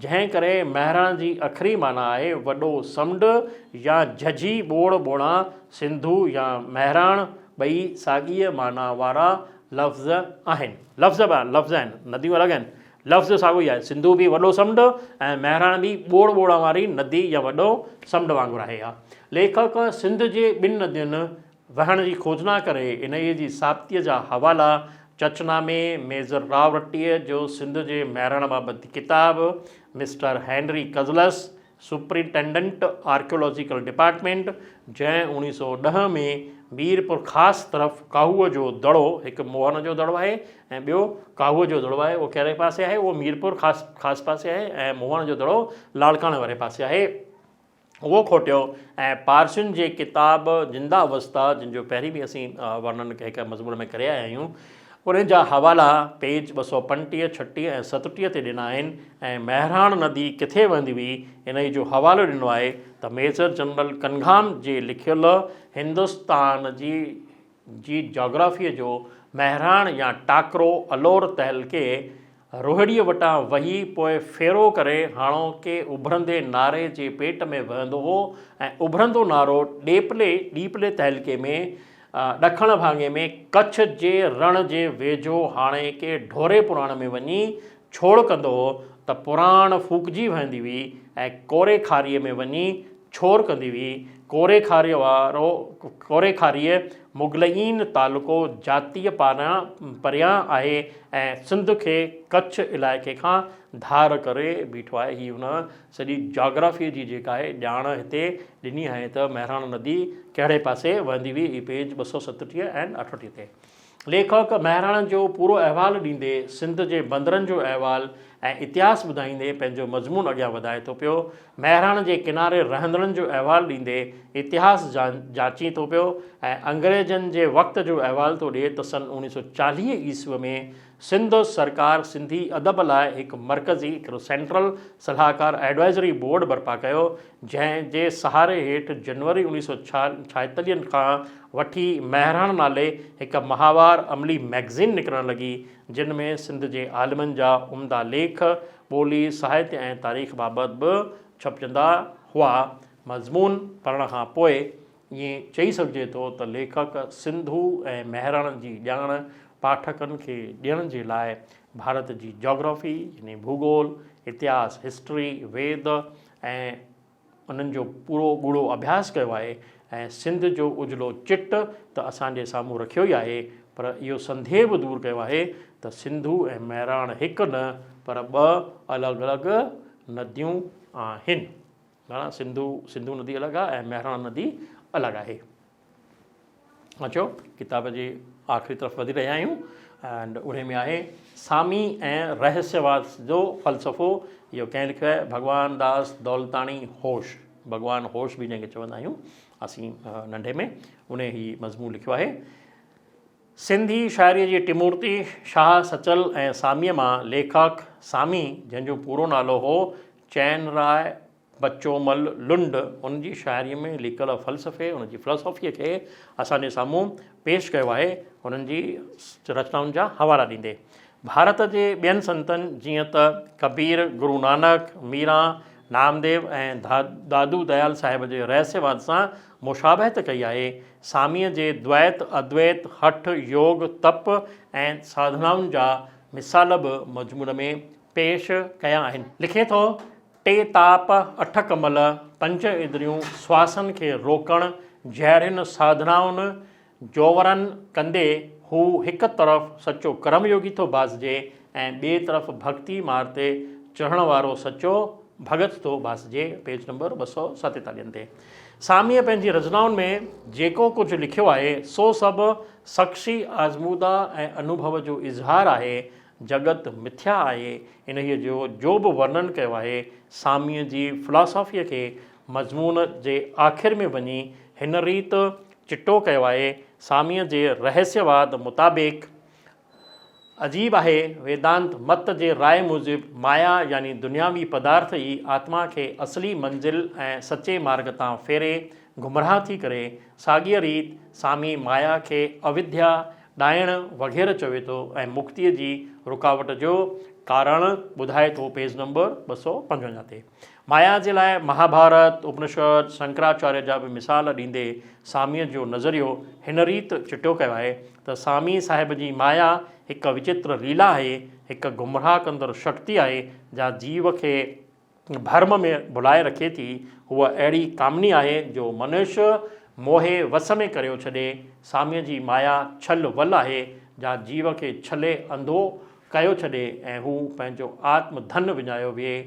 جنهن ڪري مهراڻ جي اکري معنيٰ آهي وڏو سمنڊ يا جهجهي ٻوڙ ٻوڙان، سنڌو يا مهراڻ ٻئي ساڳيء معنيٰ وارا لفظ آهن. لفظ به لفظ آهن، نديون الڳ آهن، لفظ ساڳيو ئي آهي. سنڌو به وڏو سمنڊ ۽ مهراڻ به ٻوڙ ٻوڙان واري ندي يا وڏو سمنڊ وانگر آهي. ليکڪ سنڌ جي ٻن ندين وهڻ جي کوجنا ڪري انهيء جي ثابتيء جا حوالا چچنامي، ميجر راورٽيء جو سنڌ جي مهراڻ بابت ڪتاب، mister Henry Cazales, superintendent archaeological department, جنهن 1910 ۾ ميرپورخاص طرف ڪاهوء جو دڙو، هڪ موهن جو دڙو آهي ۽ ٻيو ڪاهوء جو دڙو آهي، اهو ڪهڙي پاسي آهي؟ اهو ميرپورخاص خاص پاسي آهي ۽ موهن جو دڙو لاڙڪاڻي واري پاسي آهي. اهو کوٽيو ۽ پارسين جي ڪتاب زنده اوستا جن جو پهرين به اسين ورنن هڪ مضمون ۾ ڪري آيا آهيون انهن جا حوالا پيج 235، 36 ۽ 37 تي ڏنا آهن ۽ مهراڻ ندي ڪٿي وهندي هئي انهي جو حوالو ڏنو آهي ته ميجر جنرل ڪنگهام جي لکيل هندستان جي جي جاگرافيء جو مهراڻ يا ٽاڪرو الور تعلقي روهڙيء وٽان وهي پوء ڦيرو ڪري هاڻوڪي اڀرندي ناري جي پيٽ ۾ وهندو هو ۽ اڀرندو نارو ڏيپلي، ڏيپلي تعلقي ۾ ڏکڻ ڀاڱي ۾ ڪڇ جي رڻ جي ويجهو هاڻوڪي ڍوري پراڻ ۾ وڃي ڇوڙ ڪندو هو ته پراڻ ڦوڪجي وهندي هئي ۽ ڪوري کاريء ۾ وڃي ڇور ڪندي هئي. ڪوري کاريء وارو ڪوري کاريء مغلئين تعلقو جاتيء پاران پريان آهي ۽ سنڌ کي ڪڇ علائقي کان ڌار ڪري بيٺو آهي. هي هن سڄي جاگرافيء جي جيڪا آهي ڄاڻ هتي ڏني آهي ته مهراڻ ندي ڪهڙي پاسي وهندي هئي. هي پيج 237 ۽ 38 تي. ليکڪ مهراڻ جو پورو احوال ڏيندي سنڌ جي بندرن جو احوال ۽ اتهاس ٻڌائيندي پنهنجو مضمون اڳيان وڌائي ٿو پيو. مهراڻ جي ڪناري رهندڙن جو احوال ڏيندي اتهاس جاچي ٿو پيو ۽ انگريزن جي وقت جو احوال ٿو ڏئي ته سن 1940 عيسوي ۾ سنڌ سرڪار سنڌي ادب لاء هڪ مرڪزي، هڪڙو سينٽرل صلاحڪار ايڊوائزري بورڊ برپا ڪيو، جنهن جي سهاري هيٺ جنوري 1946 کان وٺي مهراڻ نالي هڪ ماهوار عملي مئگزين نڪرڻ لڳي، جن ۾ سنڌ جي عالمن جا عمدا ليک، ٻولي، ساهتيه ۽ تاريخ بابت به ڇپجندا هئا. مضمون پڙهڻ کان پوء ائين چئي سگهجي ٿو ته ليکڪ سنڌو ۽ مهراڻ جي ڄاڻ پاٺڪن کي ڏيڻ جي لاء ڀارت جي جاگرافي يعني ڀوڳول، اتهاس، هسٽري، ويد ۽ انهن جو پورو ڳوڙهو اڀياس ڪيو آهي ۽ سنڌ جو اجلو چٽ ته اسان جي سامهون رکيو ئي آهي پر اهو سنديهه به دور ڪيو آهي ته سنڌو ۽ مهراڻ هڪ نه پر ٻه الڳ الڳ نديون آهن. معنيٰ سنڌو سنڌو ندي الڳ آهي ۽ مهراڻ ندي الڳ آهي. اچو ڪتاب جي آخري طرف وڌي رهيا آهيون ۽ انهي ۾ آهي سامي ۽ رهسيواد جو فلسفو. اهو ڪنهن لکيو آهي؟ ڀڳوان داس دولتاڻي هوش، ڀڳوان هوش به جنهن کي چوندا آهيون اسين ننڍي ۾، انهي هي مضمون لکيو آهي. سنڌي شاعريء جي ٽمورتي شاهه، سچل ۽ ساميء مان ليکڪ سامي، جنهن جو پورو نالو هو چين راء بچومل لنڊ، ان جي شاعريء ۾ لڪل فلسفي، ان جي فلاسافيء کي اسان جي سامهون پيش ڪيو آهي، انهن جي رچنائن جا حوالا ڏيندي. ڀارت جي ٻين سنتن جيئن ته ڪبير، گرو نانڪ، ميران، نامديو ۽ دادو ديال صاحب جي رهسيواد سان مشابهت ڪئي آهي. ساميء جي دويت، ادويت، هٺ، يوگ، تپ ۽ ساڌنائن جا مثال به مضمون ۾ پيش ڪيا آهن. لکي ٿو، ٽي تاپ، اٺ ڪمل، پنج ادريون، سواسن کي روڪڻ جهڙين ساڌنائن جوورن ڪندي هو هڪ طرف سچو ڪرم يوگي ٿو ڀاسجي ۽ ٻئي طرف ڀڳتي مار تي چڙهڻ وارو سچو ڀڳت ٿو ڀاسجي، پيج نمبر 247 تي. ساميء پنهنجي رچنائن ۾ جيڪو ڪجهه لکيو آهي، سو سڀ شخصي آزموده ۽ انوڀو جو اظهار آهي. جڳت مٿيا آهي، انهيء جو جو به ورنن ڪيو آهي، ساميء جي فلاسافيء کي مضمون جي آخر ۾ وڃي هن ريت چٽو ڪيو آهي، ساميء جي رهسيواد مطابق عجيب آهي، ويدانت مت جي راء موجب مايا يعني دنياوي پدارٿ ئي آتما کي اصلي منزل ۽ سچي مارڳ تان ڦيري گمراهه ٿي ڪري، ساڳيء ريت سامي مايا کي اوديا، ڏائڻ وغيره چوي ٿو ۽ مڪتيء جي رڪاوٽ جو ڪارڻ ٻڌائي ٿو پيج نمبر 255 تي. مايا جي لاء مهاڀارت، اپنشد، شنڪراچاريه جا به مثال ڏيندي ساميء جو نظريو هن ريت چٽو ڪيو آهي ته سامي صاحب جي مايا هڪ وچتر ليلا آهي، هڪ گمراهه ڪندڙ شڪتي آهي جا جيو کي ڀرم ۾ ڀلائي رکي ٿي. هوء اهڙي ڪامني آهي جو منش موهي وس ۾ ڪريو ڇڏي. ساميء جي مايا ڇل ول آهي، جا جيو کي ڇلي انڌو ڪيو ڇڏي ۽ هو پنهنجو آتم ڌن وڃايو ويهي.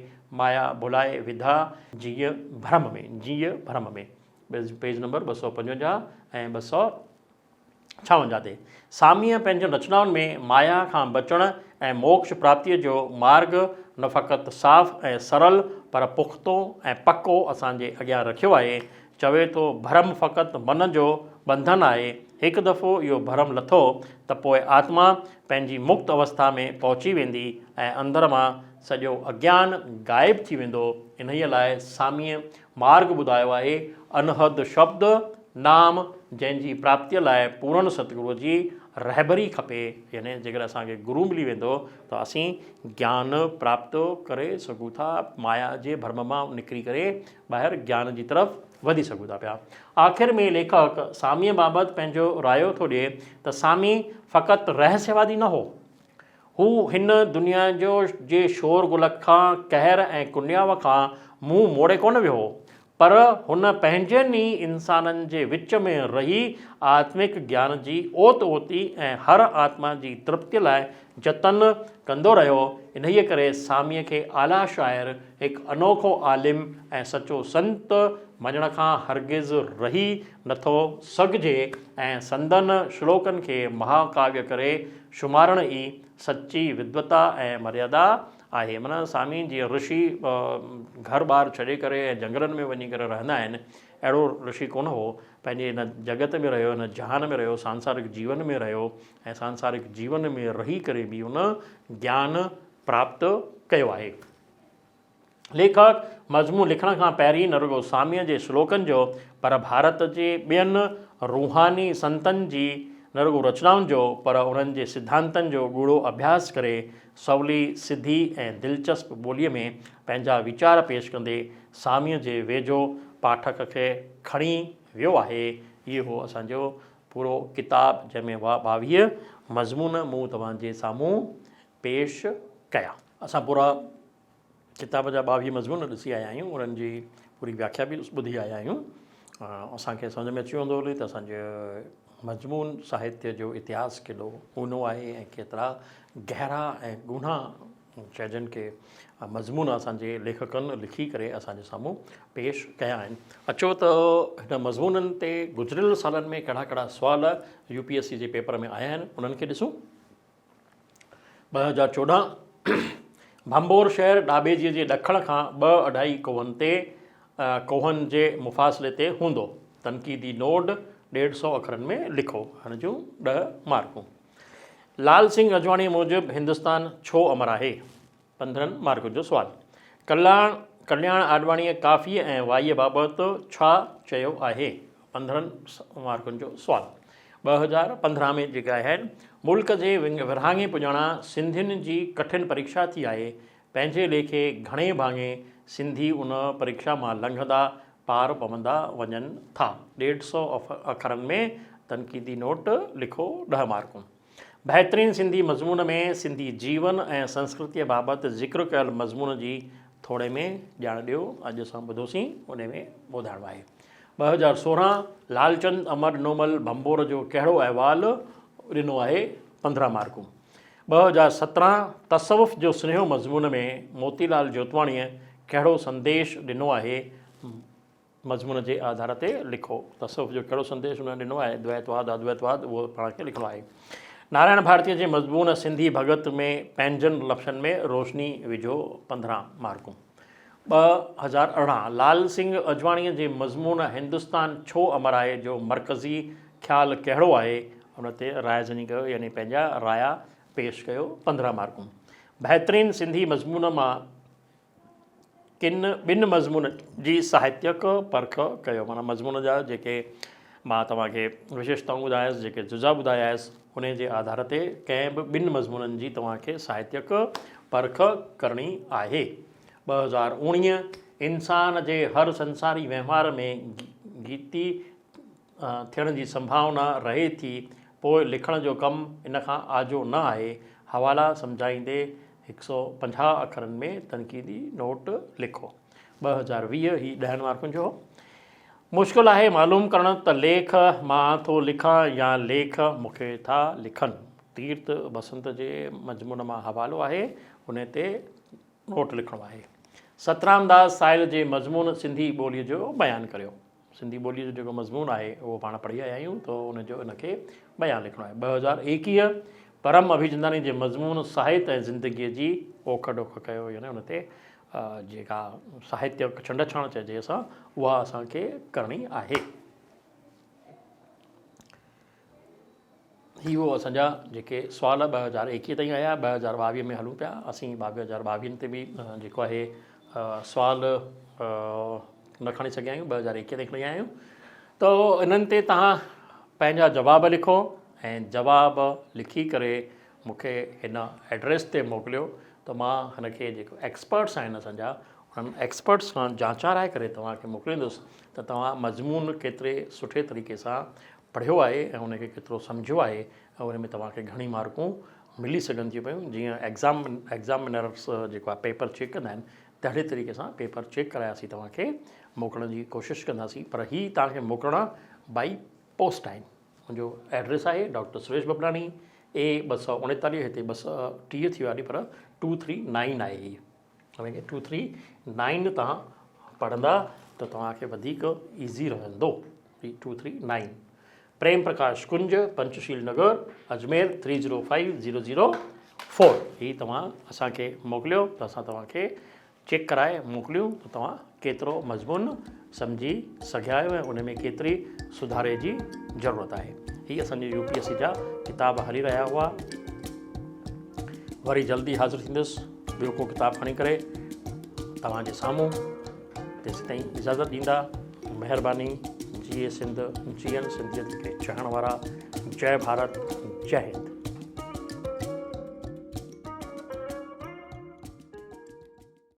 مايا ڀلائي وڌا جيء ڀرم ۾، جيء ڀرم ۾. پيج نمبر 255 ۽ 256 تي ساميء پنهنجين رچنائن ۾ مايا کان بچڻ ۽ موڪش پراپتيء جو مارڳ نه فقط صاف ۽ سرل پر پختو ۽ پڪو اسان جي اڳيان رکيو آهي. چوي ٿو، ڀرم فقط من جو ٻنڌن آهي. هڪ دفعو اهو ڀرم لٿو ته پوء آتما پنهنجي مڪت اوسٿا ۾ پهچي ويندي ۽ اندر مان سڄو اگيان غائب ٿي ويندو. انهيء لاء ساميء مارڳ ٻڌايو آهي، انحد شبد، نام، جنهن جي پراپتيء لاء پورن ستگروء جي رهبري کپي، يعني جيڪڏهن اسان کي گرو ملي ويندو ته اسين گيان پراپت ڪري سگهون ٿا، مايا جي ڀرم مان نڪري ڪري ٻاهر گيان جي طرف وڌي سگهون ٿا پيا. آخر ۾ ليکڪ ساميء بابت پنهنجو رايو ٿو ڏئي ته سامي فقط رهسيوادي نه هو، هو هن دنيا جو جي شور غل کان، قهر ۽ ڪنياء کان منهن موڙي ڪونه ويو هو، پر هن پنهنجن ئي انسانن جي وچ ۾ رهي آتمڪ گيان جي اوت اوتي ۽ هر آتما جي ترپتيء لاء جتن ڪندو رهيو. انهيء ڪري ساميء کي اعليٰ شاعر، هڪ انوکو عالم ۽ سچو سنت مڃڻ کان هرگز رهي نٿو سگهجي ۽ سندن شلوڪن کي مهاڪاويه ڪري شمارڻ ئي سچي ودوتا ۽ مريادا آهي. معنيٰ سامي جيئن رشي گهر ٻار ڇڏي ڪري ۽ جهنگلن ۾ وڃي ڪري رهندا آهن، اهڙو رشي ڪونه هو. پنهنجي هن جڳت ۾ رهيو، هن جهان ۾ رهيو، سانسارڪ جيون ۾ رهيو ۽ سانسارڪ جيون ۾ رهي ڪري به هن گيان پراپت ڪيو آهي. ليکڪ مضمون لکڻ کان پهرين نه رڳو ساميء جي شلوڪن جو پر ڀارت جي ٻين روحاني سنتن جي نه رڳو رچنائن جو پر انهن جي سڌانتن جو ڳوڙهو اڀياس ڪري سولي، سڌي ۽ دلچسپ ٻوليء ۾ پنهنجا ويچار پيش ڪندي ساميء جي ويجهو پاٺڪ کي کڻي ويو آهي. اهو هو اسان جو پورو ڪتاب جنهن ۾ 22 مضمون مون توهان جي سامهون پيش ڪيا. اسان پورا ڪتاب جا 22 مضمون ڏسي آيا آهيون، انهن جي پوري وياکيا به ٻڌي آيا آهيون. اسان کي سمجهه ۾ اچي ويندو هلي ته اسان جي مضمون ساهتيه جو اتهاس ڪيڏو اونهو آهي ۽ ڪيترا گهرا ۽ ڳوڙها چئجن ڪي مضمون اسان جي ليکڪن لکي ڪري اسان جي سامهون پيش ڪيا آهن. اچو ته هن مضمونن تي گذريل سالن ۾ ڪهڙا ڪهڙا سوال يو پي ايس سي جي پيپر ۾ آيا آهن انهن کي ڏسون. 2014 ڀنڀور شهر ڏاٻيجي جي ڏکڻ کان ٻه اڍائي ڪوهن تي ڪوهن جي مفاصلي تي هوندو. تنقيدي نوٽ ڏيڍ سئو اکرن ۾ لکو. هن جون ڏهه مارڪون. لال سنگهه اجواڻيء موجب هندستان ڇو امر آهي؟ 15 مارڪن جو سوال. ڪلياڻ ڪلياڻ آڏواڻيء ڪافيء ۽ وائيء بابت ڇا چيو آهي؟ 15 مارڪن جو سوال. 2015 ۾ جيڪي آيا آهن، ملڪ جي ورهاڱي پڄاڻان سنڌين جي ڪٺن پريکشا ٿي آهي، پنهنجي ليکي گهڻي ڀاڱي سنڌي ان پريکشا مان لنگهندا پار پوندا وڃن ٿا. ڏيڍ سئو اکرن ۾ تنقيدي نوٽ لکو ڏهه مارڪون. بهترين سنڌي مضمون ۾ سنڌي جيون ۽ سنسڪرتيء بابت ذڪر ڪيل مضمون جي ٿوري ۾ ڄاڻ ڏيو. اڄ اسان ٻڌوسين انهي ۾ ٻڌائڻو آهي. 2016 لالچند امر ڏنومل ڀنڀور جو ڪهڙو احوال ڏنو آهي؟ 15 مارڪون. 2017 تصوف جو سنيهو مضمون ۾ موتي لال جوتواڻيء ڪهڙو سنديش ڏنو آهي؟ مضمون جي آڌار تي لکو. تصوف جو ڪهڙو سنديش هن ڏنو آهي؟ دويتواد، ادويتواد، اهو پاڻ کي لکڻو آهي. نارائڻ ڀارتيء جي مضمون سنڌي ڀڳت ۾ پنهنجن لفظن ۾ روشني وجهو 15 مارڪون. 2018 لال سنگهه اجواڻيء جي مضمون هندستان ڇو امر آهي جو مرڪزي خيال ڪهڙو آهي؟ ان تي راء زني ڪيو يعني پنهنجا رايا پيش ڪيو 15 مارڪون. بهترين سنڌي مضمون مان ڪن ٻن مضمون جي ساهتيڪ پرک ڪيو معنيٰ مضمون جا جيڪي مان توهان کي وشيشتائون ٻڌايس جيڪي جزا ٻڌايس انهي جي آڌار تي ڪنهن به ٻن مضمونن جي توهان کي ساهتيڪ پرک ڪرڻي آهي. 2019 انسان جي هر سنساري وهنوار ۾ گيتي ٿيڻ جي سنڀاونا رهي ٿي، پوء لکڻ جو ڪم ان کان آجو نه آهي. حوالا سمجهائيندي هڪ سئو 50 اکرن ۾ تنقيدي نوٽ لکو. 2020 هي ڏهن مارڪن جو هو. مشڪل آهي معلوم ڪرڻ ته ليک مان ٿو لکان يا ليک مون کي ٿا لکن. تيرٿ بسنت جي مضمون مان حوالو آهي، ان تي نوٽ لکڻو آهي. سترامداس سائل جي مضمون سنڌي ٻوليء جو بيان ڪريو. سنڌي ٻوليء جو جيڪو مضمون آهي اهو پاڻ پڙهي آيا آهيون ته ان جو ان کي بيان لکڻو آهي. 2021 پرم اڀيچنداڻي جي مضمون ساهت ۽ زندگيء جي اوک ڊوک ڪيو يعني ان تي جيڪا ساهتيڪ ڇنڊڇاڻ چئجي اسان اها اسان کي ڪرڻي آهي. هي هو اسان جا جيڪي سوال 2021 تائين آيا 2022 ۾ هلون پيا اسين 2022 تي به جيڪو آهي سوال نه کڻي سگهيا آهيون 2021 تائين کڻي آيا آهيون ته انهن تي توهان پنهنجا جواب لکو ۽ جواب لکي ڪري مون کي هن ايڊريس تي موڪليو ته مان هن کي جيڪو ايڪسپرٽس آهن اسان جا انهن ايڪسپرٽس کان جانچارائي ڪري توهان کي موڪليندس ته توهان مضمون ڪيتري سٺي طريقي سان پڙهيو آهي ۽ ان کي ڪيترو سمجهيو آهي ۽ ان ۾ توهان کي گهڻي مارڪون ملي سگهن ٿيون پيون جيئن ايگزام ايگزامينرس جيڪو آهي پيپر چيڪ ڪندا آهن تهڙي طريقي سان پيپر چيڪ ڪرائي اسين توهان کي موڪلڻ جي ڪوشش ڪنداسين پر هي توهان کي موڪلڻا بائي پوسٽ آهن منهنجو ايڊريس آهي ڊاڪٽر سريش ببلاڻي اي 239 هتي 230 ٿي ويو آهي پر 239 آهي هي اوهين کي ٽو ٿري نائن تان پڙهندا ته توهان کي وڌيڪ ايزي رهندو هي 239 پريم پرڪاش ڪنج پنچشيل نگر اجمير 305004 هي توهان اسان کي موڪليو ته اسان توهان کي چيڪ ڪرائي موڪليون ته توهان ڪيترو مضمون سمجهي سگهيا آهيو ۽ ان ۾ ڪيتري سڌاري جي ضرورت آهي. هي اسان جي يو پي ايس سي جا ڪتاب هلي رهيا هئا. وري جلدي حاضر ٿيندس ٻيو ڪو ڪتاب کڻي ڪري توهان جي سامهون. تيسيتائين اجازت ڏيندا. مهرباني. جيئي سنڌ جيئن سنڌيت کي چاهڻ وارا. جئه ڀارت جئه هند.